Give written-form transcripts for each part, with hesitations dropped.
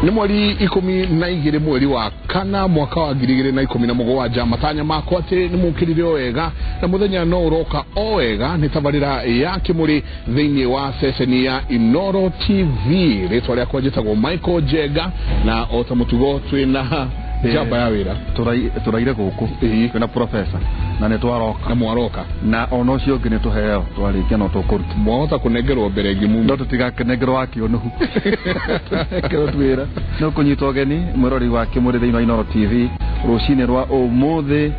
Nĩ mweri 12 mweri wa kana mwaka wa 2017. Matanya makwa atĩ nĩ mũkĩrire o wega na mũthenya no ũroka o wega. Nĩ tabarĩra ya Kĩmũrĩ thĩinĩ wa ceceni ya Inoro TV. Rĩtwa rĩakwa njĩtagwo Michael Njenga, na o ta mũtugo twĩna njamba ya wĩra. Tũraire gũkũ twĩna professor na nĩ twaroka. Na mwaroka. Na ona ũcio ũngĩ nĩ tũheo twarĩkia no tũkũruta. Mwahota kũnengerwo mbere ngĩmuma. No tũtigakenengerwo wa kĩũnũhu, tũnengerwo twĩra nĩ ũkũnyita ũgeni mwĩrori wa Kĩmũrĩ thĩinĩ wa Inoro TV. Rũcinĩ rwa ũmũthĩ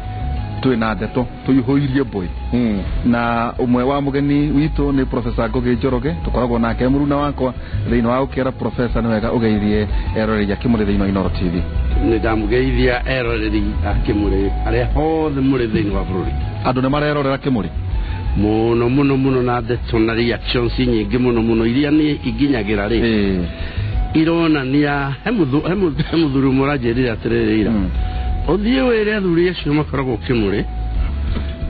twĩna ndeto tũihũirie mbũĩ, na ũmwe wa mũgeni witũ nĩ Professor Ngũgĩ Njoroge, tũkoragwo nake mũruna wakwa thĩinĩ wa ũkĩra. Professor, nĩ wega ũgeithie eroreri a Kĩmũrĩ thĩinĩ wa Inoro TV. Nĩ ndamũgeithia eroreri a Kĩmũrĩ arĩa othe mũrĩ thĩinĩ wa bũrũri. Andũ nĩ marerorera Kĩmũrĩ. Mũno mũno mũno, na ndeto na reactions nyingĩ mũno mũno iria niĩ inginyagĩra rĩ, ironania he mũthuri ũmwe ũranjĩrire atĩrĩrĩ ira, ũthiĩ wĩre athuri acio makoragwo Kĩmũrĩ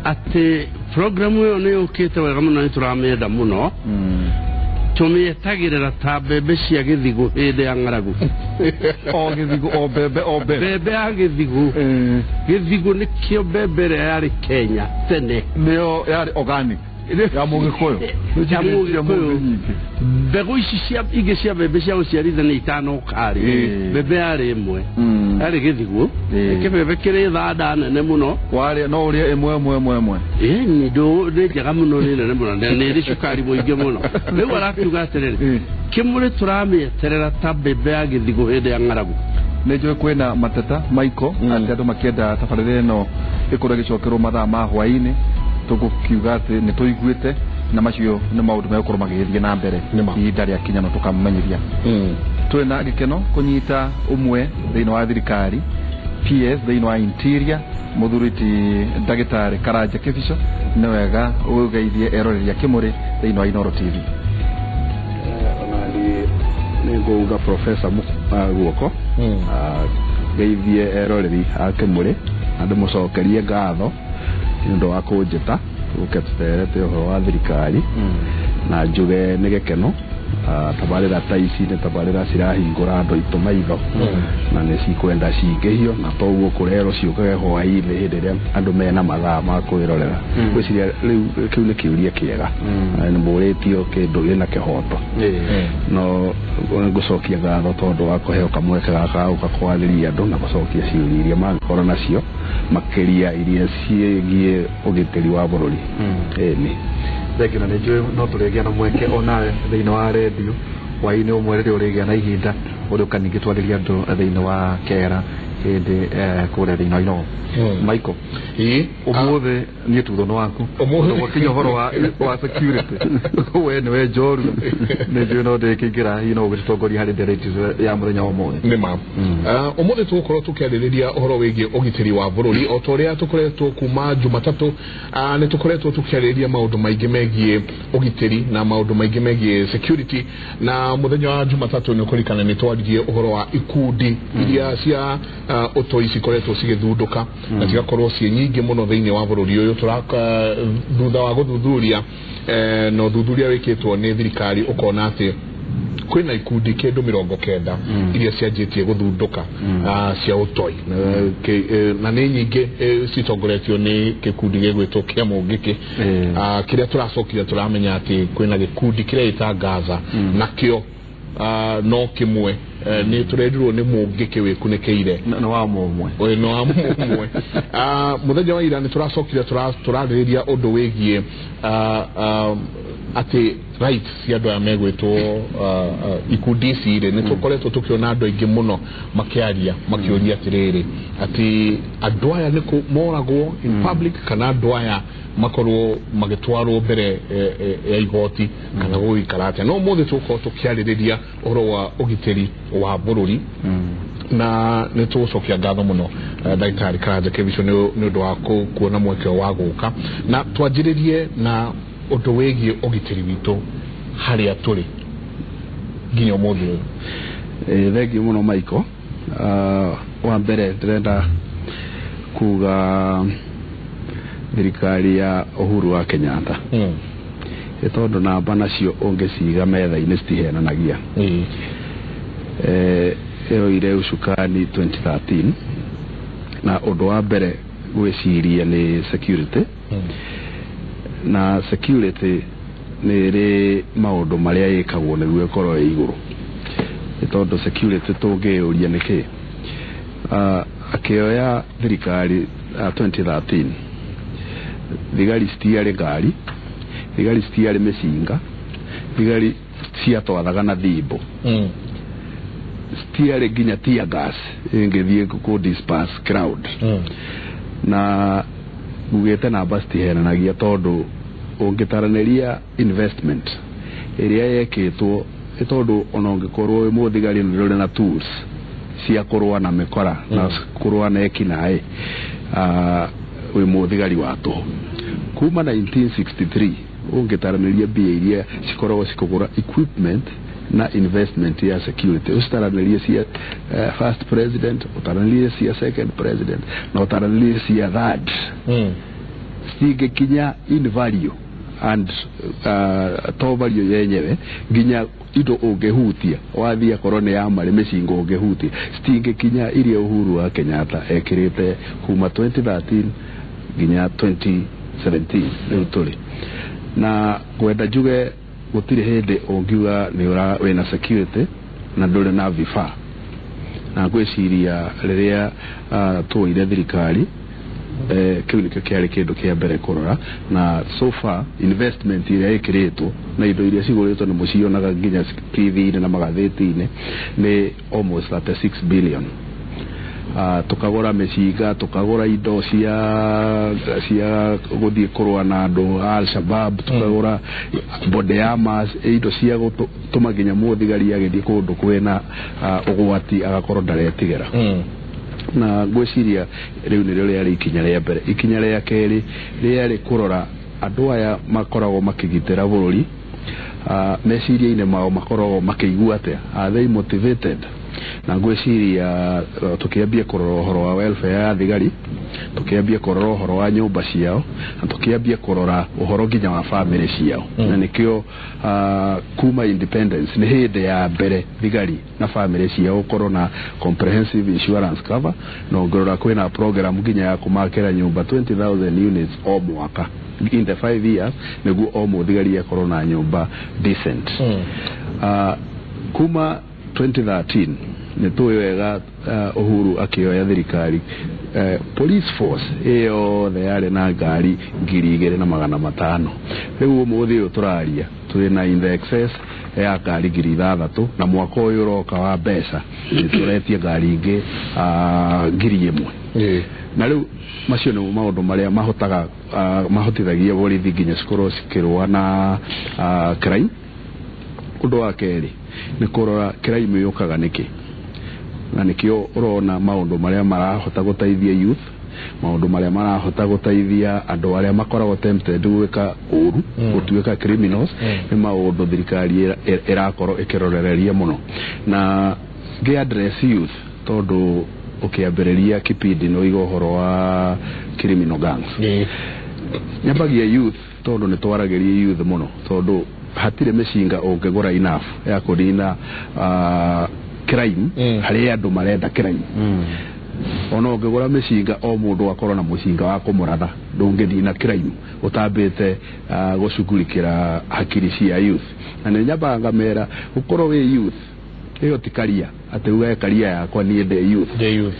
atĩ programu ĩyo nĩ yũkĩte wega mũno, nĩ tũramĩenda mũno, tũmĩetagĩrĩra ta mbembe cia gĩthigũ hĩndĩ ya ng'aragu. O gĩthigũ, o mbembe, o mbembe. Mbembe ya gĩthigũ. Gĩthigũ nĩkĩo mbembe ĩrĩa yarĩ Kenya tene. Nĩyo yarĩ organic ya Mũgĩkũyũ. Ya Mũgĩkũyũ. Nyingĩ. Mbegũ ici cia ingĩ cia mbembe cia gũciarithania itanoka rĩ, mbembe yarĩ ĩmwe, yarĩ gĩthigũ. Kĩbebe kĩrĩ thanda nene mũno. Warĩa no ũrĩe ĩmwe ĩmwe ĩmwe ĩmwe. Ĩni nĩ njega mũno, nĩ nene mũno na nĩ ĩrĩ cukari mũingĩ mũno. Rĩu arakiuga atĩrĩrĩ, Kĩmũrĩ tũramĩeterera ta mbembe ya gĩthigũ hĩndĩ ya ng'aragu. Nĩ njũĩ kwĩna mateta maiko atĩ andũ makĩenda tabarĩra ĩno ĩkorwo ĩgĩcokerwo mathaa ma hwaĩ-inĩ. Tũgũkiuga atĩ nĩ tũiguĩte, na macio nĩ maũndũ megũkorwo magĩgĩthiĩ na mbere. Nĩma. Ihinda rĩakinya no tũkamũmenyithia. Twĩna gĩkeno kũnyita ũmwe thĩinĩ wa thirikari, PS thĩinĩ wa Interior, mũthuri ti ndagĩtarĩ Karanja Kĩbico. Nĩ wega ũgeithie eroreri a Kĩmũrĩ thĩinĩ wa Inoro TV. Ona niĩ nĩ ngũuga professor guoko, ngeithie eroreri a Kĩmũrĩ na ndĩmũcokerie ngatho nĩ ũndũ wa kũnjĩta tũke tũterete ũhoro wa thirikari, na njuge nĩ gĩkeno. Tabarĩra ta ici nĩ tabarĩra cirahingũra andũ aitũ maitho, na nĩ cikwenda cingĩhio, na toguo kũrerwo ciũkage hwaĩ-inĩ hĩndĩ ĩrĩa andũ mena mathaa ma kwĩrorera. Ngwĩciria rĩu kĩu nĩ kĩũria kĩega na nĩ mũrĩtio kĩndũ gĩna kĩhoto, no ngũcokia ngatho tondũ wa kũheo kamweke gaka ga gũka kwarĩria andũ na gũcokia ciũria iria mangĩkorwo nacio, makĩria iria ciĩgiĩ ũgitĩri wa bũrũri. Ĩni. Thengiũ, na nĩ njũĩ no tũrĩgĩa na mweke onawe thĩinĩ wa rendio hwaĩ-inĩ ũmwe rĩrĩa ũrĩgĩa na ihinda ũrĩũka ningĩ twarĩria andũ thĩinĩ wa kera hĩndĩ kũrĩa thĩinĩ wa Inooro. Michael, ũmũthĩ niĩ tutho nĩ waku. Ũmũthĩ- Tondũ gwakinya ũhoro wa security we nĩwe njorua. Nĩ njũĩ no ndĩkĩingĩra hihi no ũgĩtũtongoria harĩ ndereti ya mũthenya wa ũmũthĩ. Nĩ ma. Ũmũthĩ tũgũkorwo tũkĩarĩrĩria ũhoro wĩgiĩ ũgitĩri wa bũrũri o ta ũrĩa tũkoretwo kuma Jumatatũ. Nĩ tũkoretwo tũkĩarĩrĩria maũndũ maingĩ megiĩ ũgitĩri na maũndũ maingĩ megiĩ security, na mũthenya wa Jumatatũ nĩ ũkũririkana nĩ twaririe ũhoro wa ikundi iria cia ũtoi cikoretwo cigĩthundũka na cigakorwo ciĩ nyingĩ mũno thĩinĩ wa bũrũri ũyũ. Tũraka thutha wa gũthuthuria, na ũthuthuria wĩkĩtwo nĩ thirikari ũkona atĩ kwĩna ikundi kĩndũ 90 iria cianjĩtie gũthundũka cia ũtoi, na nĩ nyingĩ citongoretio nĩ gĩkundi gĩgwĩtwo kĩa Mũngĩkĩ. Kĩrĩa tũracokire tũramenya atĩ kwĩna gĩkundi kĩrĩa gĩta Gaza nakĩo, no kĩmwe. Nĩ tũrerirwo nĩ Mũngĩkĩ wĩkunĩkĩire. Nĩ wa mũmwe. Ũyũ nĩ wa mũmwe. Mũthenya wa ira nĩ tũracokire tũrarĩrĩria ũndũ wĩgiĩ atĩ rights cia andũ aya megwĩtwo ikundi ici rĩ, nĩ tũkoretwo tũkĩona andũ aingĩ mũno makĩaria makĩũria atĩrĩrĩ, atĩ andũ aya nĩ moragwo in public kana andũ aya makorwo magĩtwarwo mbere ya igoti kana gũgĩikara atĩa. No ũmũthĩ tũgũkorwo tũkĩarĩrĩria ũhoro wa ũgitĩri wa bũrũri, na nĩ tũgũcokia ngatho mũno ndagĩtarĩ Karanja Kĩbico nĩ ũndũ wa kuona mweke wa gũka na twanjĩrĩrie na ũndũ wĩgiĩ ũgitĩri witũ harĩa tũrĩ nginya ũmũthĩ ũyũ. Thengiũ mũno Michael. Wa mbere ndĩrenda kuga thirikari ya Uhuru wa Kenyatta, ĩ tondũ namba nacio ũngĩciga metha-inĩ citihenanagia. Yoire ucukani 2013 na ũndũ wa mbere gwĩciria nĩ security. Na security nĩ ĩrĩ maũndũ marĩa ĩkagwo nĩguo ĩkorwo ĩ igũrũ, nĩ tondũ security tũngĩyũria nĩkĩ. Akĩoya thirikari 2013, thigari citiarĩ ngari, thigari citiarĩ mĩcinga, thigari ciatwathaga na thimbo, citiarĩ nginya tear gas ĩngĩthiĩ kũ disperse crowd. Na ngugĩte namba citihenanagia, tondũ ũngĩtaranĩria investment ĩrĩa yekĩtwo, nĩ tondũ ona ũngĩkorwo wĩ mũthigari na ndũrĩ na tools cia kũrũa na mĩkora na kũrũa na ekinaĩ, wĩ mũthigari wa tũhũ. Kuma 1963 ũngĩtaranĩria mbia iria cikoragwo cikũgũra equipment na investment ya security, ũcitaranĩrie cia first president, ũtaranĩrie cia second president na ũtaranĩrie cia third, citingĩkinya in value and to value yenyewe, nginya indo ũngĩhutia wathiĩ akorwo nĩ ya marĩ mĩcingo ũngĩhutia, citingĩkinya iria Uhuru wa Kenyatta ekĩrĩte kuma 2013 nginya 2017 rĩu tũrĩ. Na ngwenda njuge gũtirĩ hĩndĩ ũngiuga nĩ ũra wĩna security na ndũrĩ na vifaa. Na ngwĩciria rĩrĩa tuoire thirikari, kĩu nĩkĩo kĩarĩ kĩndũ kĩa mbere kũrora. Na so far investment ĩrĩa ĩkĩrĩtwo na indo iria cigũrĩtwo nĩ mũcionaga nginya TV-inĩ na magathĩti-inĩ nĩ almost 36 billion. Tukagũra mĩcinga, tukagũra indo cia gũthiĩ kũrũa na andũ a Al-Shabaab, tukagũra body armors, indo cia gũtũma nginya mũthigari agĩthiĩ kũndũ kwĩna ũgwati agakorwo ndaretigĩra. Na ngwĩciria rĩu nĩrĩo rĩarĩ ikinya rĩa mbere. Ikinya rĩa kerĩ rĩarĩ kũrora andũ aya makoragwo makĩgitĩra bũrũri, meciria-inĩ mao makoragwo makĩigua atĩa, are they motivated? Na ngwĩciria tũkĩambia kũrora ũhoro wa welfare ya thigari, tũkĩambia kũrora ũhoro wa nyũmba ciao, na tũkĩambia kũrora ũhoro nginya wa famĩlĩ ciao. Na nĩkĩo kuma independence nĩ hĩndĩ ya mbere thigari na famĩlĩ ciao gũkorwo na comprehensive insurance cover. Na ũngĩrora kwĩna program nginya ya kũmakĩra nyũmba 20,000 units o mwaka in the 5 years, nĩguo o mũthigari akorwo na nyũmba decent. Kuma 2013 nĩ tũĩ wega, Uhuru akĩoya thirikari, police force ĩyothe yarĩ na ngari 2500. Rĩu ũmũthĩ ũyũ tũraria twĩna in the excess ya ngari 6000, na mwaka ũyũ ũroka wa mbeca nĩ tũretie ngari ingĩ 1000. Na rĩu macio nĩmo maũndũ marĩa mahotaga mahotithagia borithi nginya cikorwo cikĩrũa na crime. Ũndũ wa kerĩ nĩ kũrora crime yũkaga nĩkĩ, na nĩkĩo ũrona maũndũ marĩa marahota gũteithia youth, maũndũ marĩa marahota gũteithia andũ arĩa makoragwo tempted gwĩka ũru, gũtuĩka criminals, nĩ maũndũ thirikari ĩrakorwo ĩkĩrorereria mũno. Na ngĩ address youth, tondũ ũkĩambĩrĩria kipindi nĩ ũiga ũhoro wa criminal gangs, nyambagia youth, tondũ nĩ twaragĩria youth mũno, tondũ hatirĩ mĩcinga ũngĩgũra enough ya kũnina crime harĩ andũ marenda crime. Ona ũngĩgũra mĩcinga, o mũndũ akorwo na mũcinga wa kũmũratha, ndũngĩnina crime ũtambĩte gũcugurikĩra hakiri cia youth. Na nĩ nyambaga ngamera gũkorwo wĩ youth ĩyo ti career, atĩ uge career yakwa niĩ ndĩ youth. The youth.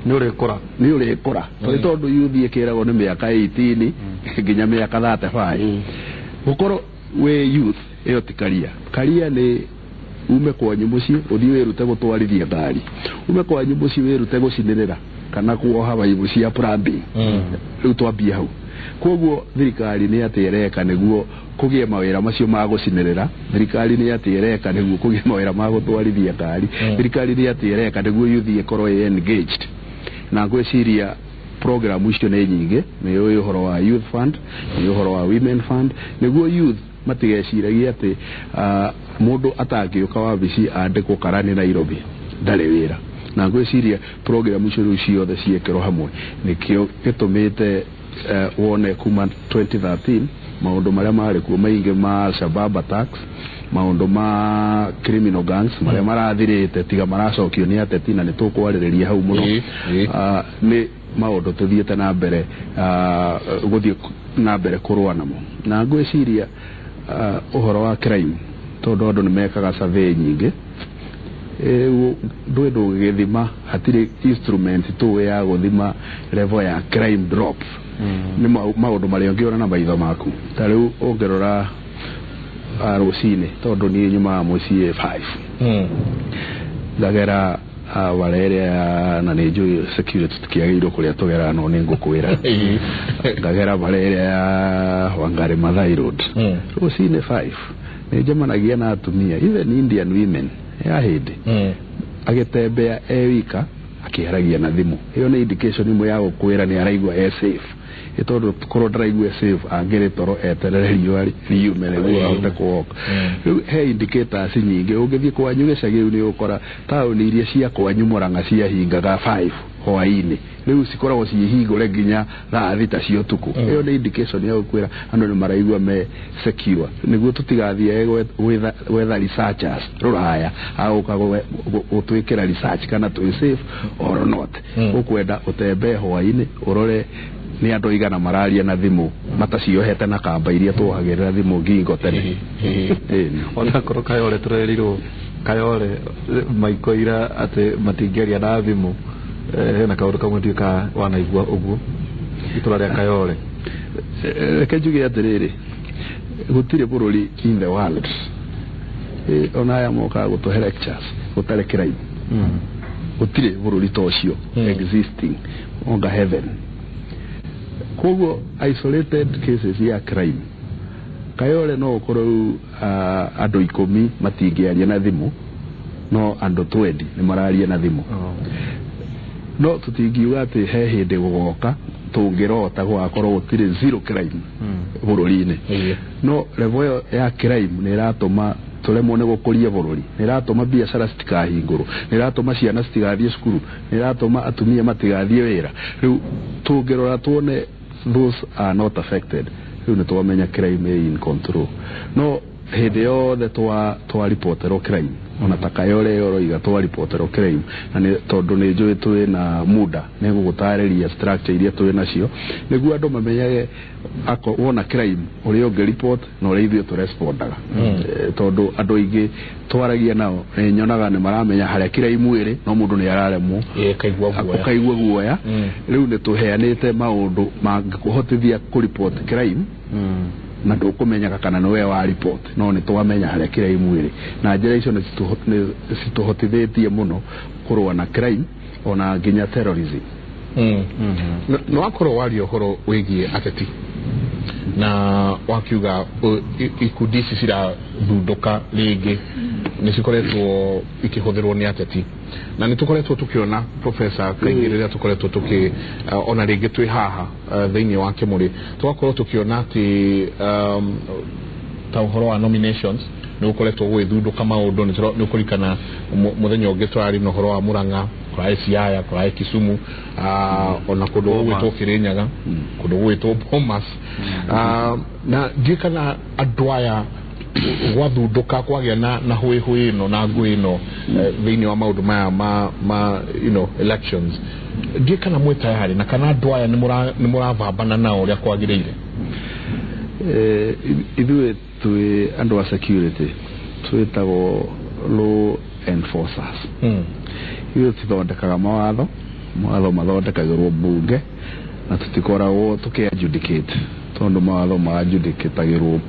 Nĩ ũrĩkũra. Nĩ ũrĩkũra, tondũ youth ĩkĩragwo nĩ mĩaka 18 nginya mĩaka 35. Gũkorwo wĩ youth ĩyo ti career. Career nĩ ume kwanyu mũciĩ ũthiĩ wĩrute gũtwarithia ngari, ume kwanyu mũciĩ wĩrute gũcinĩrĩra kana kuoha baibũ cia plumbing. Rĩu twambie hau. Koguo thirikari nĩ atĩ ĩreka nĩguo kũgĩe mawĩra macio ma gũcinĩrĩra? Thirikari nĩ atĩ ĩreka nĩguo kũgĩe mawĩra ma gũtwarithia ngari? Thirikari nĩ atĩ ĩreka nĩguo youth ĩkorwo ĩ engaged? Na ngwĩciria program icio nĩ nyingĩ, nĩ ũĩ ũhoro wa youth fund, nĩ ũhoro wa women fund, nĩguo youth matigeciragie atĩ mũndũ atangĩũka wabici andĩkwo karani Nairobi ndarĩ wĩra. Na ngwĩciria program icio rĩu ciothe ciĩkĩrwo hamwe nĩkĩo gĩtũmĩte wone kuma 2013 maũndũ marĩa marĩ kuo maingĩ ma Al-Shabaab attacks Maũndũ ma criminal gangs marĩa marathirĩte tiga maracokio nĩ ateti, na nĩ tũkwarĩrĩria hau mũno. Nĩ maũndũ tũthiĩte na mbere, gũthiĩ na mbere kũrũa namo, na ngwĩciria ũhoro wa crime, tondũ andũ nĩ mekaga survey nyingĩ, rĩu ndũĩ ndũgĩthima, hatirĩ instrument tũĩ ya gũthima level ya crime drop. Nĩ maũndũ marĩa ũngĩona na maitho maku. Ta rĩu ũngĩrora rũcinĩ, tondũ niĩ nyumaga mũciĩ 5, ngagera bara ĩrĩa na nĩ njũĩ security tũtiagĩrĩirwo kũrĩa tũgeraga, no nĩ ngũkwĩra, ngagera bara ĩrĩa ya Wangari Maathai Road rũcinĩ 5, nĩ njemanagia na atumia, even Indian women ya hĩndĩ, agĩtembea e wika akĩaragia na thimũ. Ĩyo nĩ indication imwe ya gũkwĩra nĩ araigua e safe, ĩ tondũ korwo ndaraigua e safe, angĩrĩ toro eterere riũa riume nĩguo ahote kũwoka. Rĩu he indicators nyingĩ. Ũngĩthiĩ kwanyu gĩcagi rĩu, nĩ ũkora taũni iria cia kwanyu Mũrang'a ciahingaga 5 hwaĩ-inĩ, rĩu cikoragwo ciĩhingũre nginya thaa 6 cia ũtukũ. Ĩyo nĩ indication ya gũkwĩra andũ nĩ maraigua me secure. Nĩguo tũtigathiage gwetha researchers rũraya agũka gũtwĩkĩra research kana twĩ safe or not. Ũkwenda ũtembee hwaĩ-inĩ, ũrore nĩ andũ aigana mararia na thimũ mataciohete na kamba iria tuohagĩrĩra thimũ ngingo tene. Ĩni. Onakorwo Kayore tũrerirwo Kayore maikoira atĩ matingĩaria na thimũ, hena kaũndũ kamwe ndiũĩ ka wanaigua ũguo itũra rĩa Kayore. Reke njuge atĩrĩrĩ, gũtirĩ bũrũri in the world, ona aya mokaga gũtũhe lectures, gũtarĩ crime. Gũtirĩ bũrũri ta ũcio existing onga heaven. Koguo isolated cases ya crime Kayore, no ũkorwo rĩu andũ 10 matingĩaria na thimũ, no andũ 20 nĩ mararia na thimũ. No tũtingiuga atĩ he hĩndĩ gũgoka tũngĩrota gũgakorwo gũtirĩ zero crime bũrũri-inĩ. No level ĩyo ya crime nĩ ĩratũma tũremwo nĩ gũkũria bũrũri, nĩ ĩratũma biacara citikahingũrwo, nĩ ĩratũma ciana citigathiĩ cukuru, nĩ ĩratũma atumia matigathiĩ wĩra. Rĩu tũngĩrora tuone those are not affected, rĩu nĩ twamenya crime ĩ in control. No hĩndĩ yothe twa ripoterwo crime, ona ta Kayore ĩyo ũroiga twa ripoterwo crime, na nĩ tondũ nĩ njũĩ twĩ na muda, nĩ ngũgũtarĩria structure iria twĩ nacio nĩguo andũ mamenyage ako wona crime ũrĩa ũngĩ report na ũrĩa ithuĩ tũrespondaga. Tondũ andũ aingĩ twaragia nao nĩ nyonaga nĩ maramenya harĩa crime ĩrĩ, no mũndũ nĩ araremwo. Kaigua guoya. Ũkaigua guoya. Rĩu nĩ tũheanĩte maũndũ mangĩkũhotithia kũ report crime na ndũkũmenyaga kana nĩwe wa report, no nĩ twamenya harĩa crime ĩrĩ, na njĩra icio nĩ citũhotithĩtie mũno kũrũa na crime ona nginya terrorism. No wakorwo waria ũhoro wĩgiĩ ateti na wakiuga ikundi ici cirathundũka rĩngĩ nĩ cikoretwo ikĩhũthĩrwo nĩ ateti, na nĩ tũkoretwo tũkĩona, professor, kaingĩ rĩrĩa tũkoretwo tũkĩ ona rĩngĩ twĩ haha thĩinĩ wa Kĩmũrĩ, tũgakorwo tũkĩona atĩ ta ũhoro wa nominations nĩ gũkoretwo gũgĩthundũka maũndũ. Nĩ ũkũririkana mũthenya ũngĩ tũrarĩ na ũhoro wa Mũrang'a, kũrarĩ Siaya, kũrarĩ Kisumu, ona kũndũ gũgwĩtwo Kĩrĩnyaga, kũndũ gũgwĩtwo Bomas. Na ndiũĩ kana andũ aya gwathundũka kwagĩa na hũĩ hũĩ ĩno na ngũĩ ĩno thĩinĩ wa maũndũ maya ma elections, ndiũĩ kana mwĩ tayari na kana andũ aya nĩ mũravambana nao ũrĩa kwagĩrĩire. Ithuĩ twĩ andũ a security, twĩtagwo law enforcers. Ithuĩ tũthondekaga mawatho, mawatho mathondekagĩrwo mbunge, na tũtikoragwo tũkĩ adjudicate tondũ mawatho ma adjudicatagĩrwo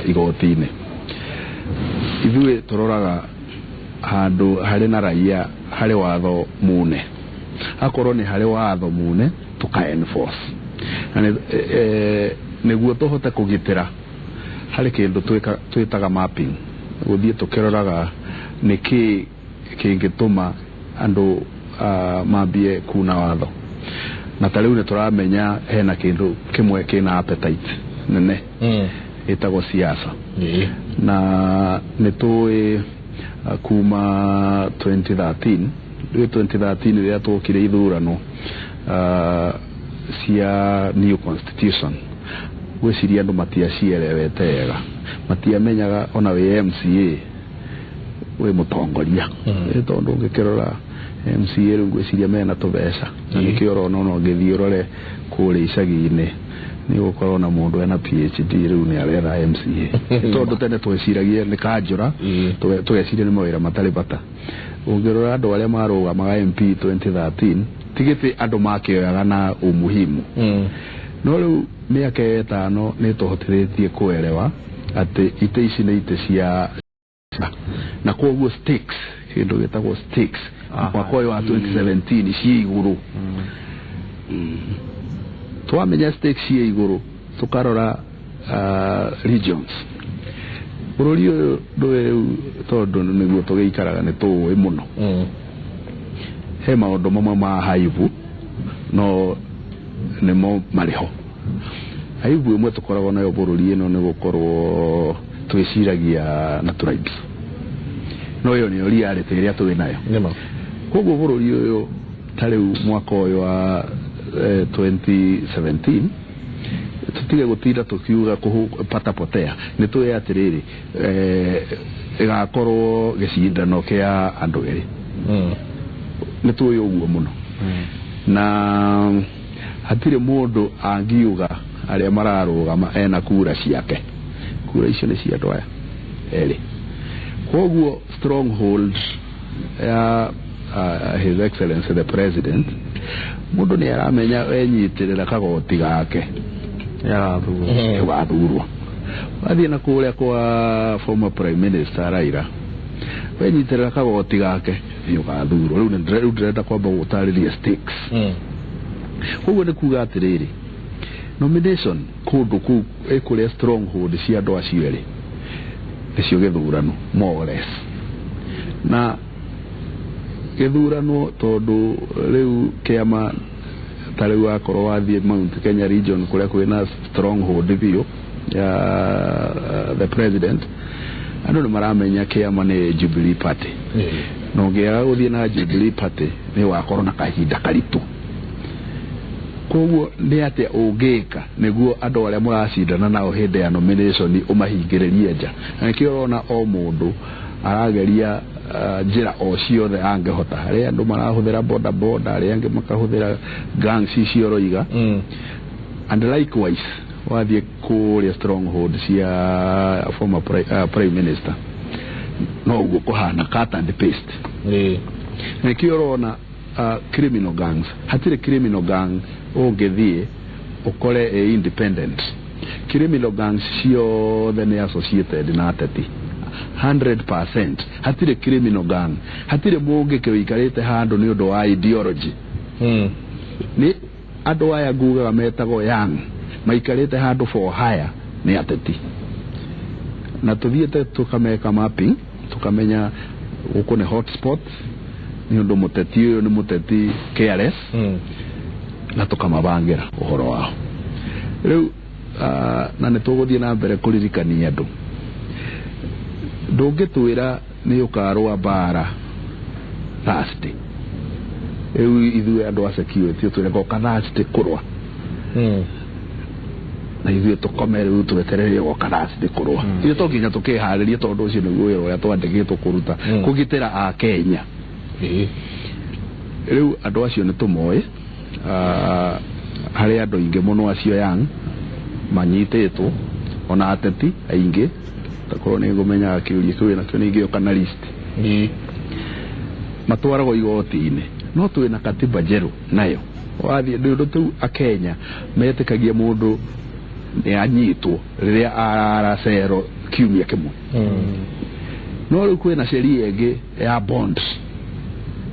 igoti-inĩ. Ithuĩ tũroraga handũ harĩ na raia harĩ watho mune, akorwo nĩ harĩ watho mune tũka enforce na nĩguo tũhote kũgitĩra. Harĩ kĩndũ twĩtaga mapping, gũthiĩ tũkĩroraga nĩkĩ kĩngĩtũma andũ mambie kuna watho. Na ta rĩu nĩ tũramenya hena kĩndũ kĩmwe kĩna appetite nene ĩtagwo siasa. Na nĩ tũĩ kuma 2013, rĩu 2013 rĩrĩa twokire ithurano cia new constitution, Ngwĩciria andũ matiacierewete wega, matiamenyaga ona wĩ MCA wĩ mũtongoria. Ĩ tondũ ũngĩkĩrora MCA rĩu, ngwĩciria mena tũbeca, na nĩkĩo ũrona ona ũngĩthiĩ ũrore kũrĩa icagi-inĩ, nĩ ũgũkorwo na mũndũ ena PhD, rĩu nĩ aretha MCA, tondũ tene tweciragia nĩ kanjũra, tũgeciria nĩ mawĩra matarĩ bata. Ũngĩrora andũ arĩa marũgamaga MP 2013, ti gĩtĩ andũ makĩoyaga na umuhimu. No rĩu mĩaka 5 nĩ tũhotithĩtie kũerewa atĩ itĩ ici nĩ itĩ cia, na koguo stakes, kĩndũ gĩtagwo stakes, mwaka ũyũ wa 2017 ciĩ igũrũ. Twamenya stakes ciĩ igũrũ, tũkarora regions bũrũri ũyũ ndũĩ rĩu, tondũ nĩguo tũgĩikaraga, nĩ tũĩ mũno. He maũndũ mamwe ma haibu, no nĩmo marĩ ho. Aibu ĩmwe tũkoragwo nayo bũrũri ĩno nĩ gũkorwo twĩciragia na tribes, no ĩyo nĩyo reality ĩrĩa twĩ nayo. Nĩma. Koguo bũrũri ũyũ, ta rĩu mwaka ũyũ wa 2017, tũtige gũtinda tũkiuga pata potea. Nĩ tũĩ atĩrĩrĩ, ĩgakorwo gĩcindano kĩa andũ erĩ. Nĩ tũĩ ũguo mũno, na hatirĩ mũndũ angiuga arĩa mararũgama ena kura ciake. Kura icio nĩ cia andũ aya erĩ. Koguo stronghold ya His Excellency the President, mũndũ nĩ aramenya wenyitĩrĩra kagoti gake ũgathurwo. Wathiĩ na kũrĩa kwa former Prime Minister Raila, wenyitĩrĩra kagoti gake nĩ ũgathurwo. Rĩu rĩu ndĩrenda kwamba gũtarĩria stakes. Koguo nĩ kuga atĩrĩrĩ, nomination kũndũ kũu ĩ kũrĩa stronghold cia andũ acio erĩ nĩcio gĩthurano, more or less. Na gĩthurano, tondũ rĩu kĩama, ta rĩu wakorwo wathiĩ Mount Kenya region, kũrĩa kwĩna stronghold biũ ya the President, andũ nĩ maramenya kĩama nĩ Jubilee Party, na ũngĩaga gũthiĩ na Jubilee Party nĩ ũgakorwo na kahinda karitũ. Koguo nĩ atĩa ũngĩka nĩguo andũ arĩa mũracindana nao hĩndĩ ya nomination ũmahingĩrĩrie nja? Na nĩkĩo ũrona o mũndũ arageria njĩra o ciothe angĩhota. Harĩ andũ marahũthĩra boda boda, arĩa angĩ makahũthĩra gangs icio ũroiga. And likewise wathiĩ kũrĩa stronghold cia former Prime Minister, no ũguo kũhana, cut and paste. Nĩkĩo ũrona criminal gangs, hatirĩ criminal gang ũngĩthiĩ ũkore ĩ independent. Criminal gangs ciothe nĩ associated na ateti 100%. Hatirĩ criminal gang, hatirĩ mũngĩkĩ ũikarĩte handũ nĩ ũndũ wa ideology. Nĩ andũ aya ngugaga metagwo young maikarĩte handũ for hire nĩ ateti, na tũthiĩte tũkameka mapping, tũkamenya gũkũ nĩ hotspot nĩ ũndũ mũteti ũyũ nĩ mũteti careless, na tũkamabangĩra ũhoro wao rĩu. Na nĩ tũgũthiĩ na mbere kũririkania andũ, ndũngĩtwĩra nĩ ũkarũa mbara Thursday, rĩu ithuĩ andũ a security ũtwĩre goka Thursday kũrũa, na ithuĩ tũkome rĩu twetereire goka Thursday kũrũa. Ithuĩ to nginya tũkĩharĩrie, tondũ ũcio nĩguo wĩra ũrĩa twandĩkĩtwo kũruta, kũgitĩra Akenya. Rĩu andũ acio nĩ tũmoĩ. Harĩ andũ aingĩ mũno acio young manyitĩtwo, ona ateti aingĩ. Takorwo nĩ ngũmenyaga kĩũria kĩu nakĩo, nĩ ingĩũka na list. Matwaragwo igoti-inĩ, no twĩna katiba njerũ, nayo wathiĩ nĩ ũndũ tũu Akenya metĩkagia mũndũ nĩ anyitwo rĩrĩa arara cero kiumia kĩmwe. No rĩu kwĩna sheria ĩngĩ ya bond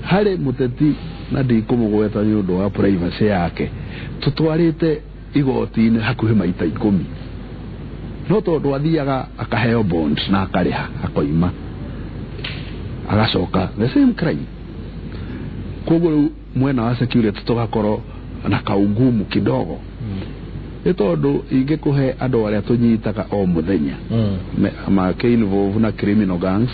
harĩ mũteti, na ndikũmũgweta nĩ ũndũ wa privacy yake, tũtwarĩte igoti-inĩ hakuhĩ maita 10, no tondũ athiaga akaheo bond na akarĩha, akoima, agacoka the same crime. Koguo rĩu mwena wa security tũgakorwo na kaungumu kidogo, nĩ tondũ ingĩkũhe andũ arĩa tũnyitaga o mũthenya makĩ-involve na criminal gangs,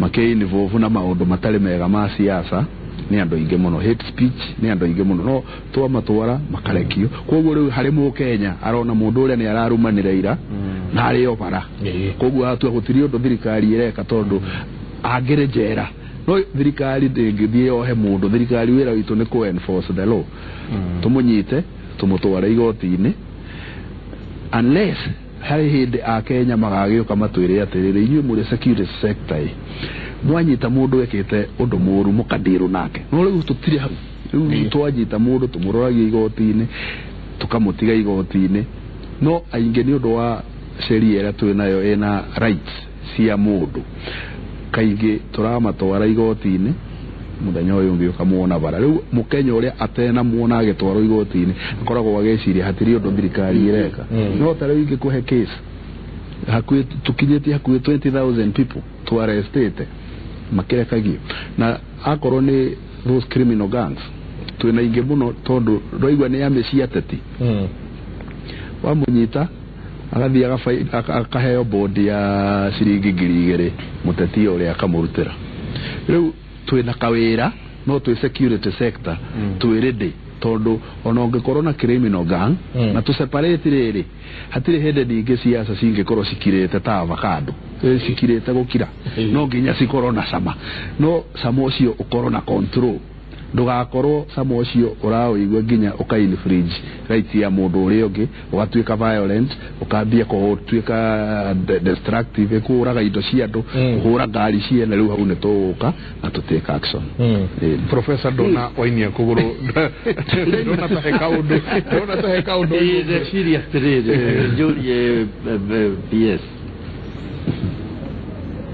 makĩ-involve na maũndũ matarĩ mega ma siasa. Nĩ andũ aingĩ mũno, hate speech nĩ andũ aingĩ mũno, no twamatwara makarekio. Koguo rĩu harĩ Mũkenya arona mũndũ ũrĩa nĩ ararumanĩra ira na arĩ o bara, koguo atua gũtirĩ ũndũ thirikari ĩreka tondũ angĩrĩ njera. No thirikari ndĩngĩthiĩ yohe mũndũ. Thirikari wĩra witũ nĩ kũ enforce the law, tũmũnyite, tũmũtware igoti-inĩ, unless harĩ hĩndĩ Akenya magagĩũka matwĩre atĩrĩrĩ, inyuĩ mũrĩ security sector ĩ, mwanyita mũndũ ekĩte ũndũ mũru mũkandirũ nake. No rĩu tũtirĩ hau. Rĩu twanyita mũndũ tũmũroragia igoti-inĩ, tũkamũtiga igoti-inĩ. No aingĩ nĩ ũndũ wa sheria ĩrĩa twĩ nayo ĩna rights cia mũndũ, kaingĩ tũramatwara igoti-inĩ, mũthenya ũyũ ũngĩ ũkamuona bara. Rĩu Mũkenya ũrĩa atenamuona agĩtwarwo igoti-inĩ akoragwo agĩciria hatirĩ ũndũ thirikari ĩreka. No ta rĩu ingĩkũhe case hakuhĩ tũkinyĩtie hakuhĩ 20,000 people twarestĩte makĩrekagio, na akorwo nĩ those criminal gangs twĩna aingĩ mũno, tondũ ndwaigua nĩ amĩ cia ateti. Wamũnyita agathiĩ akaheo bond ya ciringi 2,000, mũteti ũrĩa akamũrutĩra. Rĩu twĩna kawĩra, no twĩ security sector twĩ ready, tondũ ona ũngĩkorwo na criminal gang na tũ separate rĩrĩ, hatirĩ hĩndĩ ningĩ ciaca cingĩkorwo cikirĩte ta avocado. Cikirĩte gũkira, no nginya cikorwo na cama, no cama ũcio ũkorwo na control, ndũgakorwo cama ũcio ũraũigua nginya ũka infringe right ya mũndũ ũrĩa ũngĩ, ũgatuĩka violent, ũkambia gũtuĩka destructive, kũraga indo cia andũ, kũhũra ngari ciene. Rĩu hau nĩ tũgũka na tũ take action. Professor, ndona wainia kũgũrũ, ndona ta he kaũndũ, ndona ta he kaũndũ. Ĩĩ, ndeciria atĩrĩrĩ, njũrie PS,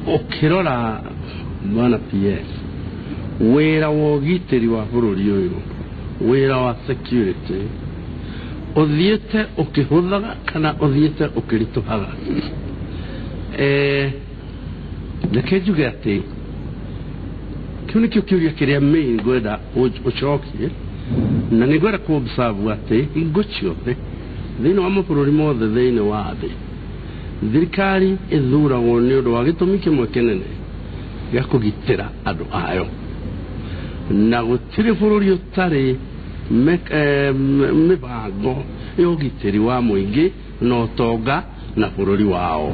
ũkĩrora bwana PS, wĩra wa ũgitĩri wa bũrũri ũyũ, wĩra wa security ũthiĩte ũkĩhũthaga kana ũthiĩte ũkĩritũhaga? Reke njuge atĩ kĩu nĩkĩo kĩũria kĩrĩa main ngwenda ũcokie, na nĩ ngwenda kũ observe atĩ hingo ciothe thĩinĩ wa mabũrũri mothe thĩinĩ wa thĩ, thirikari ĩthuragwo nĩ ũndũ wa gĩtũmi kĩmwe kĩnene gĩa kũgitĩra andũ ayo, na gũtirĩ bũrũri ũtarĩ mĩbango ya ũgitĩri wa mũingĩ na ũtonga na bũrũri wao.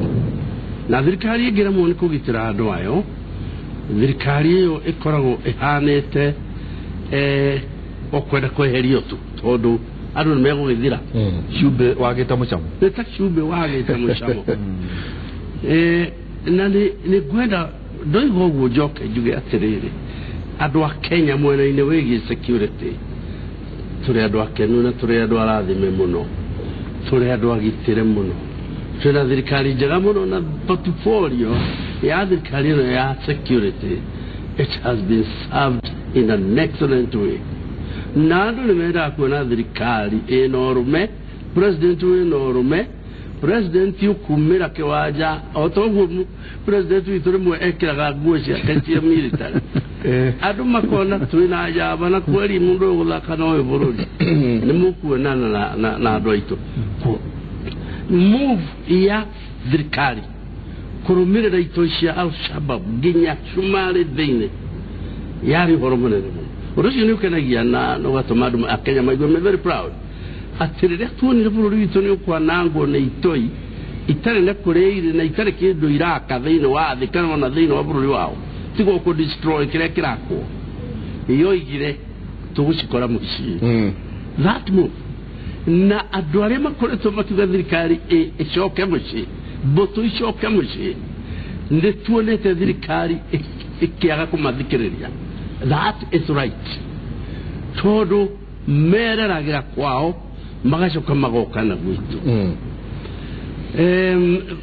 Na thirikari ĩngĩremwo nĩ kũgitĩra andũ ayo, thirikari ĩyo ĩkoragwo ĩhanĩte o kwenda kweherio tu, tondũ andũ nĩ megũgĩthira. Cumbĩ wagĩte mũcamo. Nĩ ta cumbĩ wagĩte mũcamo. Na nĩ ngwenda ndoiga ũguo njoke njuge atĩrĩrĩ, andũ a Kenya mwena-inĩ wĩgiĩ security tũrĩ andũ akenu na tũrĩ andũ arathime mũno, tũrĩ andũ agitĩre mũno, twĩna thirikari njega mũno, na portfolio ya thirikari ĩno ya security, it has been served in an excellent way, na andũ nĩ mendaga kuona thirikari ĩna ũrũme, president wĩna ũrũme, president ũkumĩra kĩwanja o ta ũguo president witũ rĩmwe ekĩraga nguo ciake cia military, andũ makona twĩna njamba na kweri mũndũ ũyũ gũthaka na ũyũ bũrũri nĩ mũkuonana na andũ aitũ. Move ya thirikari kũrũmĩrĩra itoi cia Al-Shabab nginya Cumarĩ thĩinĩ yarĩ ũhoro mũnene mũno. Ũndũ ũcio nĩ ũkenagia na ũgatũma andũ a Kenya maigue me very proud atĩ rĩrĩa tuonire bũrũri witũ nĩ ũkwanangwo nĩ itoi itarĩ na kũrĩa irĩ na itarĩ kĩndũ iraka thĩinĩ wa thĩ kana ona thĩinĩ wa bũrũri wao, tiga kũ destroy kĩrĩa kĩrakwo, yoigire tũgũcikora mũciĩ. That move na andũ arĩa makoretwo makiuga thirikari ĩcoke mũciĩ, mbũtũ icoke mũciĩ, nĩ tuonete thirikari ĩkĩaga kũmathikĩrĩria. That is right, tondũ mereragĩra kwao magacoka magoka na gwitũ.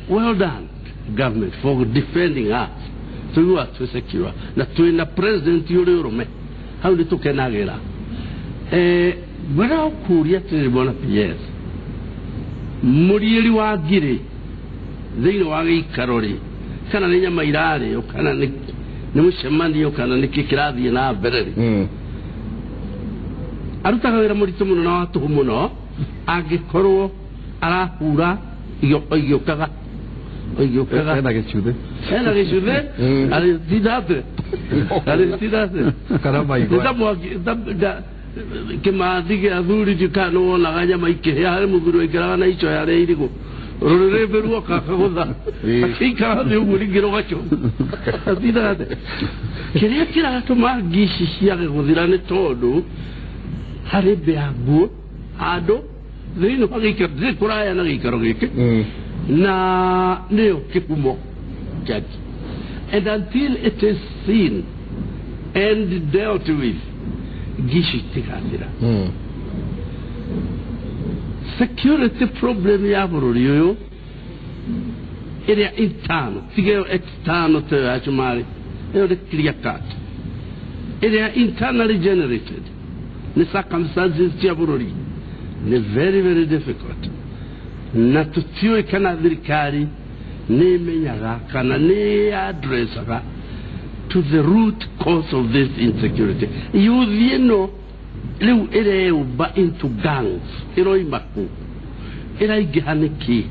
Well done, government, for defending us. Tũiguaga twĩ secure na twĩna president ũrĩ ũrũme, hau nĩ tũkenagĩra. Ngwenda gũkũria atĩrĩrĩ, bwana PS, mũriĩri wa ngirĩ thĩinĩ wa gĩikaro rĩ, kana nĩ nyama irarĩo, kana nĩ mũcemanio, kana nĩ kĩ kĩrathiĩ na mbere rĩ, arutaga wĩra mũritũ mũno na wa tũhũ mũno angĩkorwo arahura igĩũkaga o igĩũkaga. Ena gĩcuthĩ. Hena gĩcuthĩ arĩtinda atĩ arĩtinda atĩ Kana maigua. Nĩ ta mwaki kĩmathi gĩa athuri ndiũĩ nĩ wonaga nyama ikĩhĩa harĩ mũthuri waikaraga na icoya rĩa irigũ rũrĩrĩmbĩ ruoka akagũtha akĩikara thĩ ũguo rĩngĩ rũgacũ atindaga atĩ kĩrĩa kĩratũma ngi ici ciage gũthira nĩ tondũ harĩ mbĩa nguo handũ thĩinĩ wa gĩikaro ndĩrĩ kũraya na gĩikaro gĩkĩ na nĩyo kĩhumo kĩa ngi, and until it is seen and dealt with, ngi ici itigathira. Security problem ya bũrũri ũyũ ĩrĩa internal, tiga ĩyo external ta ĩyo ya Cumarĩ, ĩyo nĩ clear cut, ĩrĩa internally generated nĩ circumstances cia bũrũri nĩ very very difficult, na tũtiũĩ kana thirikari nĩ ĩmenyaga kana nĩ addressaga to the root cause of this insecurity. Youth ĩno rĩu ĩreũmba into gangs ĩroima kũ, ĩraingĩha nĩkĩ?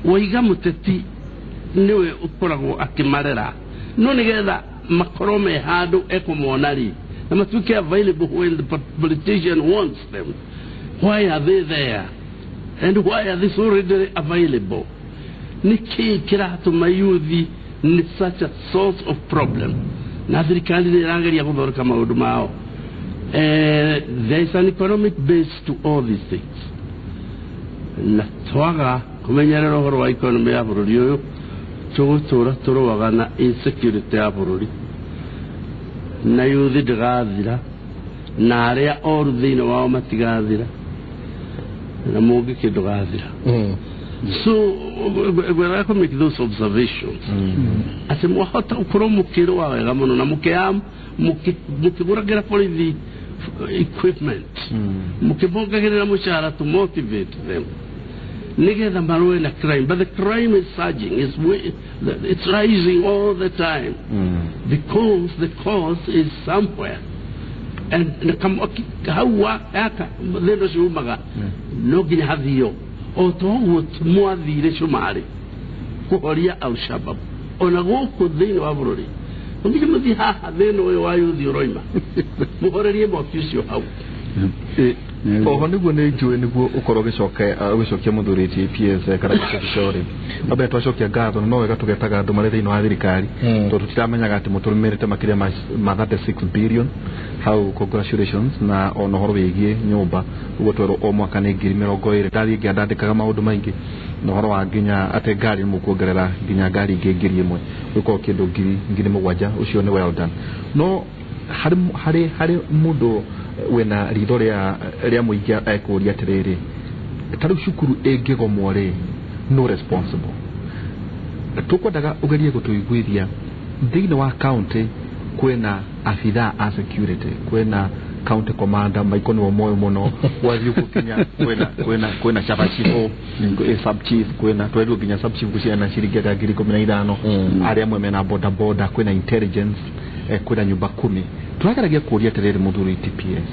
Waiga mũteti nĩwe ũkoragwo akĩmarera, no nĩgetha makorwo me handũ ekũmona rĩ na matuĩke available when the politician wants them, why are they there and why are they so readily available? Nĩ kĩĩ kĩratũma youth nĩ such a source of problem na thirikari nĩ ĩrageria gũthondeka maũndũ mao? There is an economic base to all these things, na twaga kũmenyerera ũhoro wa economy ya bũrũri ũyũ, tũgũtũra tũrũaga na insecurity ya bũrũri na youth ndĩgathira na arĩa oru thĩinĩ wao matigathira na mũngĩkĩ ndũgathira. So ngwenda kũ make those observations atĩ mwahota gũkorwo mũkĩrũa wega mũno na mũkĩgũragĩra borithi equipment, mũkĩmongagĩrĩra mũcara to motivate them nĩgetha marũe na crime, but the crime is surging, it's rising all the time because the cause is somewhere and na hau yaka thĩna ũcio umaga no nginya hathio o ta ũguo mwathire Cumarĩ kũhoria Al-Shabab, ona gũkũ thĩinĩ wa bũrũri no nginya mũthiĩ haha thĩna ũyũ wa youth ũroima mũhorerie mwaki ũcio hau. Oho nĩguo nĩ njũĩ nĩguo ũkorwo ũgĩcokia mũthuri TPS kana gĩcokico rĩ, wambere twacokia ngatho na no wega tũgetaga andũ marĩ thĩinĩ wa thirikari tondũ tũtiramenyaga atĩ mũtũmĩrĩte makĩria ma 36 billion hau. Congratulations. Na ona ũhoro wĩgiĩ nyũmba ũguo twerwo o mwaka nĩ 20,000, ndathiĩ ngĩandandĩkaga maũndũ maingĩ na ũhoro wa nginya atĩ ngari nĩ mũkuongerera nginya ngari ingĩ 1,000, gũkorwo kĩndũ 7,000. Ũcio nĩ well done. No harĩ mũndũ wĩna ritho rĩa mũingĩ ekũria atĩrĩrĩ, ta rĩu cukuru ĩngĩgomwo rĩ, no responsible? Tũkwendaga ũgerie gũtũiguithia thĩinĩ wa county kwĩna abithaa a security, kwĩna county commander Michael nĩwe moĩ mũno gwathiĩ gũkinya kwĩna chapa chief, sub chief, kwĩna twerirwo nginya sub chief gũciana ciringi anga 15,000, arĩa amwe mena boda boda, kwĩna intelligence, kwĩna nyumba kumi. Tũrageragia kũria atĩrĩrĩ, mũthuri TPS,